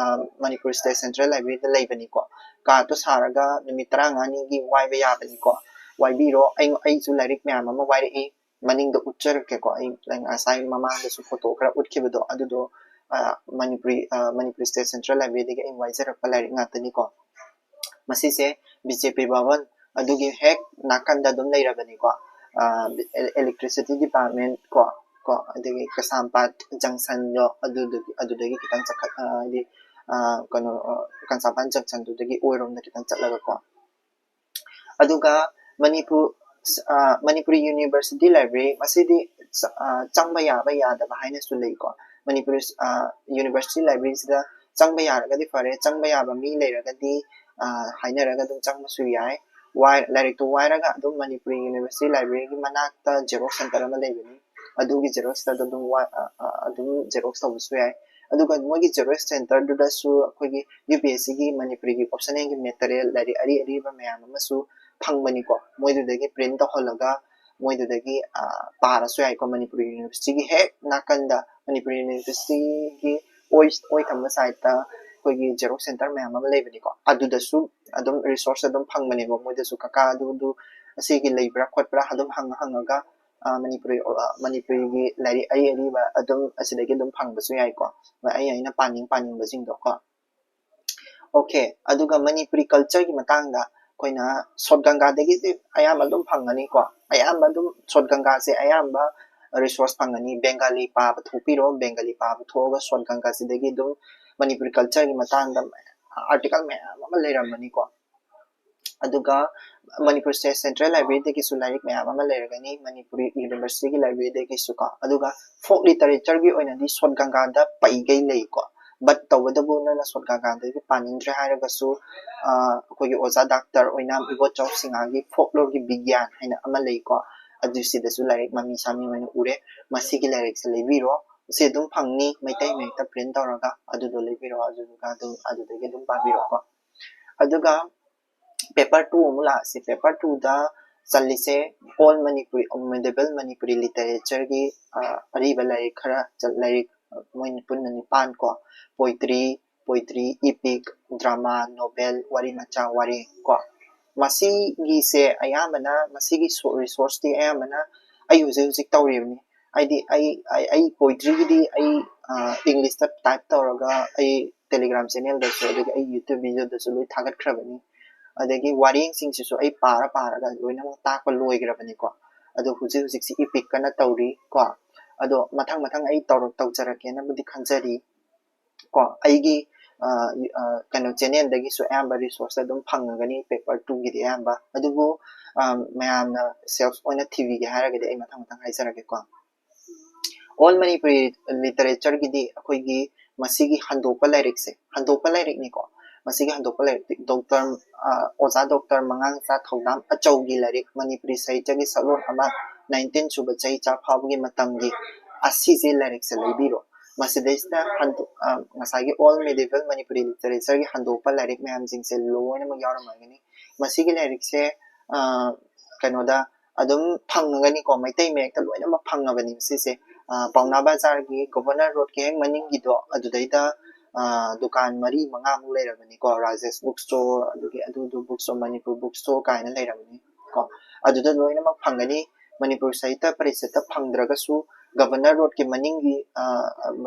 ꯃꯅꯤꯄꯨꯔ ꯁ꯭ꯇꯦꯠ ꯁꯦꯟꯇ꯭ꯔꯦꯜ ꯂꯥꯏꯕ꯭ꯔꯦꯔꯤꯗ ꯂꯩꯕꯅꯤꯀꯣ꯫ ꯀꯥꯔꯠꯇꯣ ꯁꯥꯔꯒ ꯅꯨꯃꯤꯠ ꯇꯔꯥꯃꯉꯥꯅꯤꯒꯤ ꯋꯥꯏꯕ ꯌꯥꯕꯅꯤꯀꯣ꯫ ꯋꯥꯏꯕꯤꯔꯣ꯫ ꯑꯩ ꯑꯩꯁꯨ ꯂꯥꯏꯔꯤꯛ ꯃꯌꯥꯝ ꯑꯃ ꯋꯥꯏꯔꯛꯏ, ꯃꯅꯤꯡꯗ ꯎꯠꯆꯔꯛꯀꯦꯀꯣ꯫ ꯑꯩ ꯉꯁꯥꯏ ꯃꯃꯥꯡꯗꯁꯨ ꯐꯣꯇꯣ ꯈꯔ ꯎꯠꯈꯤꯕꯗꯣ, ꯑꯗꯨꯗꯣ ꯃꯅꯤꯄꯨꯔꯤ ꯃꯅꯤꯄꯨꯔꯤ ꯁ꯭ꯇꯦꯠ ꯁꯦꯟꯇ꯭ꯔꯦꯜ ꯂꯥꯏꯕ꯭ꯔꯦꯔꯤꯗꯒꯤ ꯑꯩ ꯋꯥꯏꯖꯔꯛꯄ ꯂꯥꯏꯔꯤꯛ ꯉꯥꯛꯇꯅꯤꯀꯣ꯫ ꯃꯁꯤꯁꯦ ꯕꯤ ꯖꯦ ꯄꯤ ꯚꯕꯟ ꯑꯗꯨꯒꯤ ꯍꯦꯛ ꯅꯥꯀꯟꯗ ꯑꯗꯨꯝ ꯂꯩꯔꯕꯅꯤꯀꯣ꯫ ꯏꯂꯦꯛꯇ꯭ꯔꯤꯁꯤꯇꯤ ꯗꯤꯄꯥꯔꯠꯃꯦꯟ ꯀꯣ, ꯀꯣ ꯑꯗꯒꯤ ꯀꯩꯁꯥꯝꯄꯥꯠ ꯖꯪꯁꯟꯗꯣ ꯑꯗꯨꯗꯒꯤ ꯑꯗꯨꯗꯒꯤ ꯈꯤꯇꯪ ꯆꯠꯈꯠ ꯍꯥꯏꯗꯤ ꯀꯩꯅꯣ, ꯀꯩꯁꯥꯝꯄꯥꯠ ꯖꯪꯁꯟꯗꯨꯗꯒꯤ ꯑꯣꯏꯔꯣꯝꯗ ꯈꯤꯇꯪ ꯆꯠꯂꯒꯀꯣ꯫ ꯑꯗꯨꯒ ꯃꯅꯤꯄꯨꯔ ꯃꯅꯤꯄꯨꯔꯤ ꯌꯨꯅꯤꯚꯔꯁꯤꯇꯤ ꯂꯥꯏꯕ꯭ꯔꯦꯔꯤ, ꯃꯁꯤꯗꯤ ꯆꯪꯕ ꯌꯥꯕ ꯌꯥꯗꯕ ꯍꯥꯏꯅꯁꯨ ꯂꯩꯀꯣ꯫ ꯃꯅꯤꯄꯨꯔꯤ ꯌꯨꯅꯤꯚꯔꯁꯤꯇꯤ ꯂꯥꯏꯕ꯭ꯔꯦꯔꯤꯁꯤꯗ ꯆꯪꯕ ꯌꯥꯔꯒꯗꯤ ꯐꯔꯦ, ꯆꯪꯕ ꯌꯥꯕ ꯃꯤ ꯂꯩꯔꯒꯗꯤ ꯍꯥꯏꯅꯔꯒ ꯑꯗꯨꯝ ꯆꯪꯕꯁꯨ ꯌꯥꯏ꯫ ꯂꯥꯏꯔꯤꯛꯇꯨ ꯋꯥꯏꯔꯒ ꯑꯗꯨꯝ ꯃꯅꯤꯄꯨꯔꯤ ꯌꯨꯅꯤꯚꯔꯁꯤꯇꯤ ꯂꯥꯏꯕ꯭ꯔꯦꯔꯤꯒꯤ ꯃꯅꯥꯛꯇ ꯖꯦꯔꯣꯛꯁ ꯁꯦꯟꯇꯔ ꯑꯃ ꯂꯩꯕꯅꯤ, ꯑꯗꯨꯒꯤ ꯖꯦꯔꯣꯛꯁꯇ ꯑꯗꯨꯝ ꯑꯗꯨꯝ ꯖꯦꯔꯣꯛꯁ ꯇꯧꯕꯁꯨ ꯌꯥꯏ꯫ ꯑꯗꯨꯒ ꯃꯣꯏꯒꯤ ꯖꯦꯔꯣꯛꯁ ꯁꯦꯟꯇꯔꯗꯨꯗꯁꯨ ꯑꯩꯈꯣꯏꯒꯤ ꯌꯨ ꯄꯤ ꯑꯦꯁ ꯁꯤꯒꯤ ꯃꯅꯤꯄꯨꯔꯤꯒꯤ ꯑꯣꯞꯁꯅꯦꯜꯒꯤ ꯃꯦꯇꯔꯤꯌꯦꯜ, ꯂꯥꯏꯔꯤꯛ ꯑꯔꯤ ꯑꯔꯤꯕ ꯃꯌꯥꯝ ꯑꯃꯁꯨ ꯐꯪꯕꯅꯤꯀꯣ꯫ ꯃꯣꯏꯗꯨꯗꯒꯤ ꯄ꯭ꯔꯤꯟ ꯇꯧꯍꯜꯂꯒ ꯃꯣꯏꯗꯨꯗꯒꯤ ꯄꯥꯔꯁꯨ ꯌꯥꯏꯀꯣ꯫ ꯃꯅꯤꯄꯨꯔꯤ ꯌꯨꯅꯤꯚꯔꯁꯤꯇꯤꯒꯤ ꯍꯦꯛ ꯅꯥꯀꯟꯗ, ꯃꯅꯤꯄꯨꯔꯤ ꯌꯨꯅꯤꯚꯔꯁꯤꯇꯤꯒꯤ ꯑꯣꯏ ꯑꯣꯏ ꯊꯪꯕ ꯁꯥꯏꯠꯇ ꯑꯩꯈꯣꯏꯒꯤ ꯖꯦꯔꯣꯛꯁ ꯁꯦꯟꯇꯔ ꯃꯌꯥꯝ ꯑꯃ ꯂꯩꯕꯅꯤꯀꯣ꯫ ꯑꯗꯨꯗꯁꯨ ꯑꯗꯨꯝ ꯔꯤꯁꯣꯔꯁ ꯑꯗꯨꯝ ꯐꯪꯕꯅꯦꯕ꯫ ꯃꯣꯏꯗꯁꯨ "ꯀꯀꯥ, ꯑꯗꯨꯗꯨ ꯑꯁꯤꯒꯤ ꯂꯩꯕ꯭ꯔꯥ ꯈꯣꯠꯄ꯭ꯔꯥ?" ꯑꯗꯨꯝ ꯍꯪꯉ ꯍꯪꯉꯒ ꯃꯅꯤꯄꯨꯔꯤ ꯃꯅꯤꯄꯨꯔꯤꯒꯤ ꯂꯥꯏꯔꯤꯛ ꯑꯔꯤ ꯑꯔꯤꯕ ꯑꯗꯨꯝ ꯑꯁꯤꯗꯒꯤ ꯑꯗꯨꯝ ꯐꯪꯕꯁꯨ ꯌꯥꯏꯀꯣ꯫ ꯑꯩ ꯑꯩꯅ ꯄꯥꯅꯤꯡ ꯄꯥꯅꯤꯡꯕꯁꯤꯡꯗꯣ ꯀꯣ꯫ ꯑꯣꯀꯦ, ꯑꯗꯨꯒ ꯃꯅꯤꯄꯨꯔꯤ ꯀꯜꯆꯔꯒꯤ ꯃꯇꯥꯡꯗ ꯑꯩꯈꯣꯏꯅ ꯁꯣꯠ ꯒꯪꯒꯥꯗꯒꯤꯗꯤ ꯑꯌꯥꯝꯕ ꯑꯗꯨꯝ ꯐꯪꯒꯅꯤꯀꯣ꯫ ꯑꯌꯥꯝꯕ ꯑꯗꯨꯝ ꯁꯣꯠ ꯒꯪꯒꯥꯁꯦ ꯑꯌꯥꯝꯕ ꯔꯤꯁꯣꯔꯁ ꯐꯪꯒꯅꯤ꯫ ꯕꯦꯡꯒꯥꯂꯤ ꯄꯥꯕ ꯊꯣꯛꯄꯤꯔꯣ, ꯕꯦꯡꯒꯥꯂꯤ ꯄꯥꯕ ꯊꯣꯛꯑꯒ ꯁꯣꯠ ꯒꯪꯒꯥꯁꯤꯗꯒꯤ ꯑꯗꯨꯝ ꯃꯅꯤꯄꯨꯔꯤ ꯀꯜꯆꯔꯒꯤ ꯃꯇꯥꯡꯗ ꯑꯥꯔꯇꯤꯀꯜ ꯃꯌꯥꯝ ꯑꯃ ꯂꯩꯔꯝꯃꯅꯤꯀꯣ꯫ ꯑꯗꯨꯒ ꯃꯅꯤꯄꯨꯔ ꯁ꯭ꯇꯦꯠ ꯁꯦꯟꯇ꯭ꯔꯦꯜ ꯂꯥꯏꯕ꯭ꯔꯦꯔꯤꯗꯒꯤꯁꯨ ꯂꯥꯏꯔꯤꯛ ꯃꯌꯥꯝ ꯑꯃ ꯂꯩꯔꯒꯅꯤ, ꯃꯅꯤꯄꯨꯔꯤ ꯌꯨꯅꯤꯚꯔꯁꯤꯇꯤꯒꯤ ꯂꯥꯏꯕ꯭ꯔꯦꯔꯤꯗꯒꯤꯁꯨ ꯀꯣ꯫ ꯑꯗꯨꯒ ꯐꯣꯛ ꯂꯤꯇꯔꯦꯆꯔꯒꯤ ꯑꯣꯏꯅꯗꯤ ꯁꯣꯠ ꯒꯪꯒꯥꯗ ꯄꯩꯒꯩ ꯂꯩꯀꯣ꯫ ꯕꯠ ꯇꯧꯕꯇꯕꯨ ꯅꯪꯅ ꯁꯣꯠ ꯒꯪꯒꯥꯗꯒꯤ ꯄꯥꯅꯤꯡꯗ꯭ꯔꯦ ꯍꯥꯏꯔꯒꯁꯨ ꯑꯩꯈꯣꯏꯒꯤ ꯑꯣꯖꯥ ꯗꯥꯛꯇꯔ ꯑꯣꯏꯅꯥꯝ ꯏꯕꯣꯆꯧ ꯁꯤꯡꯍꯒꯤ ꯐꯣꯛꯂꯣꯔꯒꯤ ꯕꯤꯒ꯭ꯌꯥꯟ ꯍꯥꯏꯅ ꯑꯃ ꯂꯩꯀꯣ꯫ ꯑꯗꯨꯁꯤꯗꯁꯨ ꯂꯥꯏꯔꯤꯛ ꯃꯃꯤ ꯁꯥꯃꯤ ꯑꯣꯏꯅ ꯎꯔꯦ꯫ ꯃꯁꯤꯒꯤ ꯂꯥꯏꯔꯤꯛꯁꯦ ꯂꯩꯕꯤꯔꯣ꯫ ꯁꯤ ꯑꯗꯨꯝ ꯐꯪꯅꯤ, ꯃꯩꯇꯩ ꯃꯌꯦꯛꯇ print ꯇꯧꯔꯒ꯫ ꯑꯗꯨꯗꯣ ꯂꯩꯕꯤꯔꯣ, ꯑꯗꯨꯗꯨꯒ ꯑꯗꯨꯝ ꯑꯗꯨꯗꯒꯤ ꯑꯗꯨꯝ ꯄꯥꯕꯤꯔꯣꯀꯣ꯫ ꯑꯗꯨꯒ paper two ꯑꯃꯨꯛ ꯂꯥꯛꯑꯁꯤ꯫ Paper twoꯗ ꯆꯜꯂꯤꯁꯦ all Manipuri, medieval Manipuri literatureꯒꯤ, ꯑ, ꯑꯔꯤꯕ ꯂꯥꯏꯔꯤꯛ ꯈꯔ, ꯆ-, ꯂꯥꯏꯔꯤꯛ ꯃꯣꯏ ꯄꯨꯟꯅ ꯅꯤꯄꯥꯟ ꯀꯣ, poetry, poetry, epic, drama, novel, ꯋꯥꯔꯤ ꯃꯆꯥ, ꯋꯥꯔꯦꯡ ꯀꯣ꯫ ꯃꯁꯤꯒꯤꯁꯦ ꯑꯌꯥꯝꯕꯅ, ꯃꯁꯤꯒꯤ ꯁꯣ-, resourceꯇꯤ ꯑꯌꯥꯝꯕꯅ ꯑꯩ ꯍꯧꯖꯤꯛ ꯍꯧꯖꯤꯛ ꯇꯧꯔꯤꯕꯅꯤ꯫ ꯍꯥꯏꯗꯤ ꯑꯩ, ꯑꯩ, ꯑꯩ poetryꯒꯤꯗꯤ ꯑꯩ, ꯑ, Englishꯇ type ꯇꯧꯔꯒ ꯑꯩ Telegram channelꯗꯁꯨ, ꯑꯗꯒꯤ ꯑꯩ YouTube videoꯗꯁꯨ ꯂꯣꯏ ꯊꯥꯒꯠꯈ꯭ꯔꯕꯅꯤ꯫ ꯑꯗꯒꯤ ꯋꯥꯔꯦꯡꯁꯤꯡꯁꯤꯁꯨ ꯑꯩ ꯄꯥꯔ ꯄꯥꯔꯒ ꯂꯣꯏꯅꯃꯛ ꯇꯥꯛꯄ ꯂꯣꯏꯈ꯭ꯔꯕꯅꯤꯀꯣ꯫ ꯑꯗꯣ ꯍꯧꯖꯤꯛ ꯍꯧꯖꯤꯛꯁꯤ epic ꯀꯟꯅ ꯇꯧꯔꯤ ꯀꯣ꯫ ꯑꯗꯣ ꯃꯊꯪ ꯃꯊꯪ ꯑꯩ ꯇꯧꯔ-, ꯇꯧꯖꯔꯛꯀꯦꯅꯕꯨꯗꯤ ꯈꯟꯖꯔꯤ ꯀꯣ꯫ ꯑꯩꯒꯤ, ꯑ, ꯑ, ꯀꯩꯅꯣ, channelꯗꯒꯤꯁꯨ ꯑꯌꯥꯝꯕ resource ꯑꯗꯨꯝ ꯐꯪꯉꯒꯅꯤ paper twoꯒꯤꯗꯤ ꯑꯌꯥꯝꯕ꯫ ꯑꯗꯨꯕꯨ, ꯑ, ꯃꯌꯥꯝꯅ self ꯑꯣꯏꯅ ꯊꯤꯕꯤꯒꯦ ꯍꯥꯏꯔꯒꯗꯤ ꯑꯩ ꯃꯊꯪ ꯃꯊꯪ ꯍꯥꯏꯖꯔꯛꯀꯦꯀꯣ꯫ All Manipuri Literatureꯒꯤꯗꯤ ꯑꯩꯈꯣꯏꯒꯤ ꯃꯁꯤꯒꯤ ꯍꯟꯗꯣꯛꯄ ꯂꯥꯏꯔꯤꯛꯁꯦ, ꯍꯟꯗꯣꯛꯄ ꯂꯥꯏꯔꯤꯛꯅꯤꯀꯣ꯫ ꯃꯁꯤꯒꯤ ꯍꯟꯗꯣꯛꯄ ꯂꯥꯏꯔꯤꯛꯇꯤ ꯗꯣꯛꯇꯔ, ꯑ, ꯑꯣꯖꯥ ꯗꯣꯛꯇꯔ ꯃꯉꯥꯡꯆꯥ ꯊꯧꯗꯥꯝ ꯑꯆꯧꯒꯤ ꯂꯥꯏꯔꯤꯛ, ꯃꯅꯤꯄꯨꯔꯤ ꯁꯥꯍꯤꯇ꯭ꯌꯒꯤ ꯁꯛꯂꯣꯟ ꯑꯃ, nineteen ꯁꯨꯕ ꯆꯍꯤꯆꯥ ꯐꯥꯎꯕꯒꯤ ꯃꯇꯝꯒꯤ, ꯑꯁꯤꯁꯦ ꯂꯥꯏꯔꯤꯛꯁꯦ ꯂꯩꯕꯤꯔꯣ꯫ ꯃꯁꯤꯗꯩꯁꯤꯗ ꯍꯟꯗꯣꯛ-, ꯑ, ꯉꯁꯥꯏꯒꯤ All Medieval Manipuri Literatureꯒꯤ ꯍꯟꯗꯣꯛꯄ ꯂꯥꯏꯔꯤꯛ ꯃꯌꯥꯝꯁꯤꯡꯁꯦ ꯂꯣꯏꯅꯃꯛ ꯌꯥꯎꯔꯝꯃꯒꯅꯤ꯫ ꯃꯁꯤꯒꯤ ꯂꯥꯏꯔꯤꯛꯁꯦ, ꯑ, ꯀꯩꯅꯣꯗ ꯑꯗꯨꯝ ꯐꯪꯉꯒꯅꯤꯀꯣ, ꯃꯩꯇꯩ ꯃꯌꯦꯛꯇ ꯂꯣꯏꯅꯃꯛ ꯐꯪꯉꯕꯅꯤ ꯁꯤꯁꯦ꯫ ꯑ, ꯄꯥꯎꯅꯥ ꯕꯖꯥꯔꯒꯤ Governor Roadꯀꯤ ꯍꯦꯛ ꯃꯅꯤꯡꯒꯤꯗꯣ, ꯑꯗꯨꯗꯩꯗ, ꯑ, ꯗꯨꯀꯥꯟ ꯃꯔꯤ ꯃꯉꯥꯃꯨꯛ ꯂꯩꯔꯕꯅꯤꯀꯣ, Rajesh Book Store, ꯑꯗꯨꯒꯤ ꯑꯗꯨꯗꯨ Book Store, Manipur Book Store ꯀꯥꯏꯅ ꯂꯩꯔꯕꯅꯤ ꯀꯣ꯫ ꯑꯗꯨꯗ ꯂꯣꯏꯅꯃꯛ ꯐꯪꯒꯅꯤ꯫ ꯃꯅꯤꯄꯨꯔ ꯁꯥꯍꯤꯇ꯭ꯌ ꯄꯔꯤꯁꯠꯇ ꯐꯪꯗ꯭ꯔꯒꯁꯨ Governor Roadꯀꯤ ꯃꯅꯤꯡꯒꯤ, ꯑ,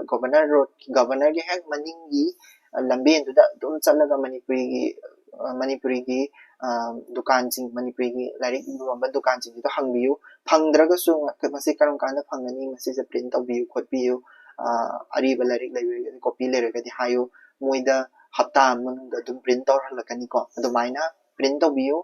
Governor Road, Governorꯒꯤ ꯍꯦꯛ ꯃꯅꯤꯡꯒꯤ, ꯑ, ꯂꯝꯕꯦꯟꯗꯨꯗ ꯑꯗꯨꯝ ꯆꯠꯂꯒ ꯃꯅꯤꯄꯨꯔꯤꯒꯤ, ꯑ, ꯃꯅꯤꯄꯨꯔꯤꯒꯤ, ꯑ, ꯗꯨꯀꯥꯟꯁꯤꯡ, ꯃꯅꯤꯄꯨꯔꯤꯒꯤ ꯂꯥꯏꯔꯤꯛ ꯌꯣꯟꯕ ꯗꯨꯀꯥꯟꯁꯤꯡꯗꯨꯗ ꯍꯪꯕꯤꯌꯨ꯫ ꯐꯪꯗ꯭ꯔꯒꯁꯨ ꯃꯁꯤ ꯀꯔꯝ ꯀꯥꯟꯗ ꯐꯪꯒꯅꯤ, ꯃꯁꯤꯁꯦ print ꯇꯧꯕꯤꯌꯨ ꯈꯣꯠꯄꯤꯌꯨ, ꯑ, ꯑꯔꯤꯕ ꯂꯥꯏꯔꯤꯛ ꯂꯩꯔꯒꯗꯤ, copy ꯂꯩꯔꯒꯗꯤ ꯍꯥꯏꯌꯨ꯫ ꯃꯣꯏꯗ ꯍꯞꯇꯥ ꯑꯃ ꯃꯅꯨꯡꯗ ꯑꯗꯨꯝ print ꯇꯧꯍꯜꯂꯛꯀꯅꯤꯀꯣ꯫ ꯑꯗꯨꯃꯥꯏꯅ print ꯇꯧꯕꯤꯌꯨ꯫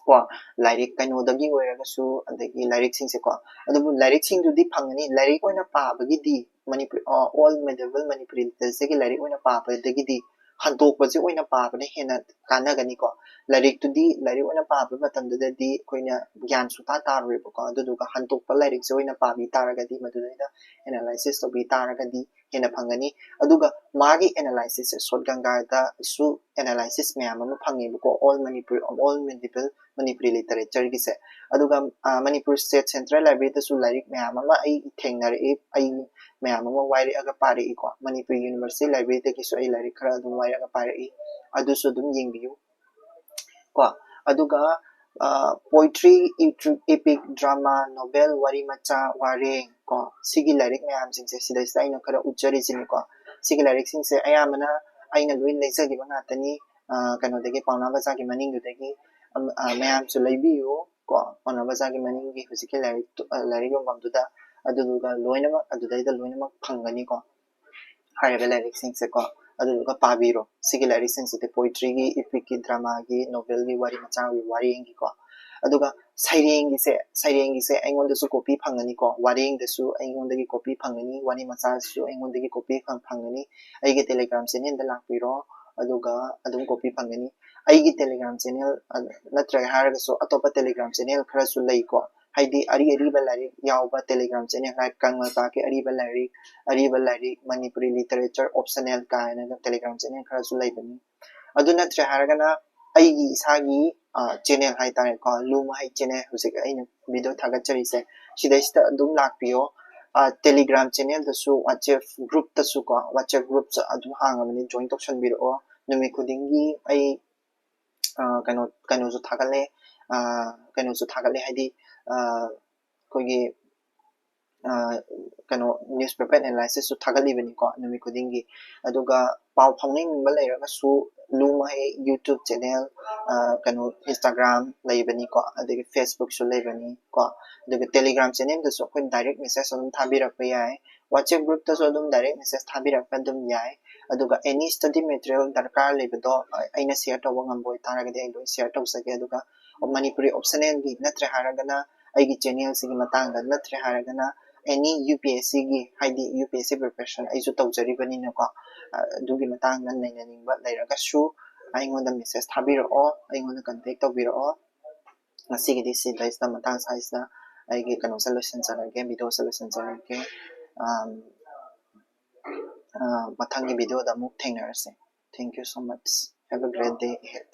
ꯀꯣ, ꯂꯥꯏꯔꯤꯛ ꯀꯩꯅꯣꯗꯒꯤ ꯑꯣꯏꯔꯒꯁꯨ, ꯑꯗꯒꯤ ꯂꯥꯏꯔꯤꯛꯁꯤꯡꯁꯦꯀꯣ꯫ ꯑꯗꯨꯕꯨ ꯂꯥꯏꯔꯤꯛꯁꯤꯡꯗꯨꯗꯤ ꯐꯪꯒꯅꯤ꯫ ꯂꯥꯏꯔꯤꯛ ꯑꯣꯏꯅ ꯄꯥꯕꯒꯤꯗꯤ ꯃꯅꯤꯄꯨꯔꯤ, ꯑ, All Medieval Manipuri Literature ꯁꯤꯒꯤ ꯂꯥꯏꯔꯤꯛ ꯑꯣꯏꯅ ꯄꯥꯕꯗꯒꯤꯗꯤ ꯍꯟꯗꯣꯛꯄꯁꯦ ꯑꯣꯏꯅ ꯄꯥꯕꯅ ꯍꯦꯟꯅ ꯀꯥꯟꯅꯒꯅꯤꯀꯣ꯫ ꯂꯥꯏꯔꯤꯛꯇꯨꯗꯤ ꯂꯥꯏꯔꯤꯛ ꯑꯣꯏꯅ ꯄꯥꯕ ꯃꯇꯝꯗꯨꯗꯗꯤ ꯑꯩꯈꯣꯏꯅ ꯒ꯭ꯌꯥꯟ ꯁꯨꯡꯇꯥ ꯇꯥꯔꯣꯏꯕꯀꯣ꯫ ꯑꯗꯨꯗꯨꯒ ꯍꯟꯗꯣꯛꯄ ꯂꯥꯏꯔꯤꯛꯁꯦ ꯑꯣꯏꯅ ꯄꯥꯕꯤ ꯇꯥꯔꯒꯗꯤ ꯃꯗꯨꯗꯩꯗ ꯑꯦꯅꯥꯂꯥꯏꯁꯤꯁ ꯇꯧꯕꯤ ꯇꯥꯔꯒꯗꯤ ꯍꯦꯟꯅ ꯐꯪꯒꯅꯤ꯫ ꯑꯗꯨꯒ ꯃꯥꯒꯤ ꯑꯦꯅꯥꯂꯥꯏꯁꯤꯁꯁꯦ ꯁꯣꯔꯠ ꯒꯪꯒꯥꯗꯁꯨ ꯑꯦꯅꯥꯂꯥꯏꯁꯤꯁ ꯃꯌꯥꯝ ꯑꯃ ꯐꯪꯉꯦꯕꯀꯣ꯫ All Manipur, all medieval Manipuri literatureꯒꯤꯁꯦ꯫ ꯑꯗꯨꯒ ꯃꯅꯤꯄꯨꯔ ꯁ꯭ꯇꯦꯠ ꯁꯦꯟꯇ꯭ꯔꯦꯜ ꯂꯥꯏꯕ꯭ꯔꯦꯔꯤꯗꯁꯨ ꯂꯥꯏꯔꯤꯛ ꯃꯌꯥꯝ ꯑꯃ ꯑꯩ ꯊꯦꯡꯅꯔꯛꯏ, ꯑꯩ ꯃꯌꯥꯝ ꯑꯃ ꯋꯥꯏꯔꯛꯑꯒ ꯄꯥꯔꯛꯏꯀꯣ꯫ ꯃꯅꯤꯄꯨꯔ ꯌꯨꯅꯤꯚꯔꯁꯤꯇꯤ ꯂꯥꯏꯕ꯭ꯔꯦꯔꯤꯗꯒꯤꯁꯨ ꯑꯩ ꯂꯥꯏꯔꯤꯛ ꯈꯔ ꯑꯗꯨꯝ ꯋꯥꯏꯔꯛꯑꯒ ꯄꯥꯔꯛꯏ, ꯑꯗꯨꯁꯨ ꯑꯗꯨꯝ ꯌꯦꯡꯕꯤꯌꯨ ꯀꯣ꯫ ꯑꯗꯨꯒ poetry, epic, drama, novel, ꯋꯥꯔꯤ ꯃꯆꯥ, ꯋꯥꯔꯦꯡ ꯀꯣ, ꯁꯤꯒꯤ ꯂꯥꯏꯔꯤꯛ ꯃꯌꯥꯝꯁꯤꯡꯁꯦ ꯁꯤꯗꯩꯁꯤꯗ ꯑꯩꯅ ꯈꯔ ꯎꯠꯆꯔꯤꯁꯤꯅꯤꯀꯣ꯫ ꯁꯤꯒꯤ ꯂꯥꯏꯔꯤꯛꯁꯤꯡꯁꯦ ꯑꯌꯥꯝꯕꯅ ꯑꯩꯅ ꯂꯣꯏ ꯂꯩꯖꯈꯤꯕ ꯉꯥꯛꯇꯅꯤ꯫ ꯀꯩꯅꯣꯗꯒꯤ, ꯄꯥꯎꯅꯥ ꯕꯖꯥꯔꯒꯤ ꯃꯅꯤꯡꯗꯨꯗꯒꯤ ꯃꯌꯥꯝꯁꯨ ꯂꯩꯕꯤꯌꯨ ꯀꯣ꯫ ꯄꯥꯎꯅꯥ ꯕꯖꯥꯔꯒꯤ ꯃꯅꯤꯡꯒꯤ ꯍꯧꯖꯤꯛꯀꯤ ꯂꯥꯏꯔꯤꯛ, ꯂꯥꯏꯔꯤꯛ ꯌꯣꯟꯐꯝꯗꯨꯗ, ꯑꯗꯨꯗꯨꯒ ꯂꯣꯏꯅꯃꯛ ꯑꯗꯨꯗꯩꯗ ꯂꯣꯏꯅꯃꯛ ꯐꯪꯒꯅꯤꯀꯣ꯫ ꯍꯥꯏꯔꯤꯕ ꯂꯥꯏꯔꯤꯛꯁꯤꯡꯁꯦꯀꯣ, ꯑꯗꯨꯗꯨꯒ ꯄꯥꯕꯤꯔꯣ꯫ ꯁꯤꯒꯤ ꯂꯥꯏꯔꯤꯛꯁꯤꯡꯁꯤꯗꯤ poetryꯒꯤ, epicꯀꯤ, dramaꯒꯤ, novelꯒꯤ, ꯋꯥꯔꯤ ꯃꯆꯥꯒꯤ, ꯋꯥꯔꯦꯡꯒꯤꯀꯣ꯫ ꯑꯗꯨꯒ ꯁꯩꯔꯦꯡꯒꯤꯁꯦ, ꯁꯩꯔꯦꯡꯒꯤꯁꯦ ꯑꯩꯉꯣꯟꯗꯁꯨ copy ꯐꯪꯒꯅꯤꯀꯣ꯫ ꯋꯥꯔꯦꯡꯗꯁꯨ ꯑꯩꯉꯣꯟꯗꯒꯤ copy ꯐꯪꯒꯅꯤ, ꯋꯥꯔꯤ ꯃꯆꯥꯁꯨ ꯑꯩꯉꯣꯟꯗꯒꯤ copy ꯐꯪꯒꯅꯤ꯫ ꯑꯩꯒꯤ Telegram channelꯗ ꯂꯥꯛꯄꯤꯔꯣ, ꯑꯗꯨꯒ ꯑꯗꯨꯝ copy ꯐꯪꯒꯅꯤ꯫ ꯑꯩꯒꯤ Telegram channel ꯅꯠꯇ꯭ꯔꯒ ꯍꯥꯏꯔꯒꯁꯨ ꯑꯇꯣꯞꯄ Telegram channel ꯈꯔꯁꯨ ꯂꯩꯀꯣ꯫ ꯍꯥꯏꯗꯤ ꯑꯔꯤ ꯑꯔꯤꯕ ꯂꯥꯏꯔꯤꯛ ꯌꯥꯎꯕ Telegram channel ꯍꯥꯏ, ꯀꯪꯂꯩꯄꯥꯛꯀꯤ ꯑꯔꯤꯕ ꯂꯥꯏꯔꯤꯛ, ꯑꯔꯤꯕ ꯂꯥꯏꯔꯤꯛ, Manipuri literature optional ꯀꯥꯏꯅꯒ Telegram channel ꯈꯔꯁꯨ ꯂꯩꯕꯅꯤ꯫ ꯑꯗꯨ ꯅꯠꯇ꯭ꯔꯦ ꯍꯥꯏꯔꯒꯅ ꯑꯩꯒꯤ ꯏꯁꯥꯒꯤ channel ꯍꯥꯏꯇꯥꯔꯦꯀꯣ, ꯂꯨ ꯃꯍꯩ channel, ꯍꯧꯖꯤꯛ ꯑꯩꯅ video ꯊꯥꯒꯠꯆꯔꯤꯁꯦ, ꯁꯤꯗꯩꯁꯤꯗ ꯑꯗꯨꯝ ꯂꯥꯛꯄꯤꯌꯣ꯫ Telegram channelꯗꯁꯨ, WhatsApp groupꯇꯁꯨ ꯀꯣ, WhatsApp groupꯁꯨ ꯑꯗꯨꯝ ꯍꯥꯡꯉꯕꯅꯤ, join ꯇꯧꯁꯟꯕꯤꯔꯛꯑꯣ꯫ ꯅꯨꯃꯤꯠ ꯈꯨꯗꯤꯡꯒꯤ ꯑꯩ ꯀꯩꯅꯣ, ꯀꯩꯅꯣꯁꯨ ꯊꯥꯒꯠꯂꯦ, ꯀꯩꯅꯣꯁꯨ ꯊꯥꯒꯠꯂꯦ ꯍꯥꯏꯗꯤ ꯑꯩꯈꯣꯏꯒꯤ ꯀꯩꯅꯣ, newspaper analysisꯁꯨ ꯊꯥꯒꯠꯂꯤꯕꯅꯤꯀꯣ ꯅꯨꯃꯤꯠ ꯈꯨꯗꯤꯡꯒꯤ꯫ ꯑꯗꯨꯒ ꯄꯥꯎ ꯐꯥꯎꯅꯅꯤꯡꯕ ꯂꯩꯔꯒꯁꯨ ꯂꯨ ꯃꯍꯩ YouTube channel, ꯀꯩꯅꯣ, Instagram ꯂꯩꯕꯅꯤꯀꯣ, ꯑꯗꯒꯤ Facebookꯁꯨ ꯂꯩꯕꯅꯤꯀꯣ꯫ ꯑꯗꯨꯒ Telegram channelꯗꯁꯨ ꯑꯩꯈꯣꯏ direct message ꯑꯗꯨꯝ ꯊꯥꯕꯤꯔꯛꯄ ꯌꯥꯏ꯫ WhatsApp groupꯇꯁꯨ ꯑꯗꯨꯝ direct message ꯊꯥꯕꯤꯔꯛꯄ ꯑꯗꯨꯝ ꯌꯥꯏ꯫ ꯑꯗꯨꯒ any study material ꯗꯔꯀꯥꯔ ꯂꯩꯕꯗꯣ ꯑꯩꯅ share ꯇꯧꯕ ꯉꯝꯕ ꯑꯣꯏꯇꯥꯔꯒꯗꯤ ꯑꯩ ꯂꯣꯏ share ꯇꯧꯖꯒꯦ꯫ ꯑꯗꯨꯒ Manipuri optionalꯒꯤ ꯅꯠꯇ꯭ꯔꯦ ꯍꯥꯏꯔꯒꯅ ꯑꯩꯒꯤ channelꯁꯤꯒꯤ ꯃꯇꯥꯡꯗ ꯅꯠꯇ꯭ꯔꯦ ꯍꯥꯏꯔꯒꯅ ꯑꯦꯅꯤ ꯌꯨ ꯄꯤ ꯑꯦꯁ ꯁꯤꯒꯤ, ꯍꯥꯏꯗꯤ U P S C preparation ꯑꯩꯁꯨ ꯇꯧꯖꯔꯤꯕꯅꯤꯅꯀꯣ, ꯑꯗꯨꯒꯤ ꯃꯇꯥꯡꯗ ꯅꯩꯅꯅꯤꯡꯕ ꯂꯩꯔꯒꯁꯨ ꯑꯩꯉꯣꯟꯗ ꯃꯦꯁꯦꯖ ꯊꯥꯕꯤꯔꯛꯑꯣ, ꯑꯩꯉꯣꯟꯗ ꯀꯟꯇꯦꯛ ꯇꯧꯕꯤꯔꯛꯑꯣ꯫ ꯉꯁꯤꯒꯤꯗꯤ ꯁꯤꯗꯩꯁꯤꯗ ꯃꯇꯥꯡ ꯁ꯭ꯋꯥꯏꯁꯤꯗ ꯑꯩꯒꯤ ꯀꯩꯅꯣꯁꯦ ꯂꯣꯏꯁꯤꯟꯖꯔꯒꯦ, ꯚꯤꯗꯤꯑꯣꯁꯦ ꯂꯣꯏꯁꯤꯟꯖꯔꯒꯦ꯫ ꯑꯝ, ꯑ, ꯃꯊꯪꯒꯤ ꯚꯤꯗꯤꯑꯣꯗ ꯑꯃꯨꯛ ꯊꯦꯡꯅꯔꯁꯦ꯫ Thank you so much. Have a great day ahead.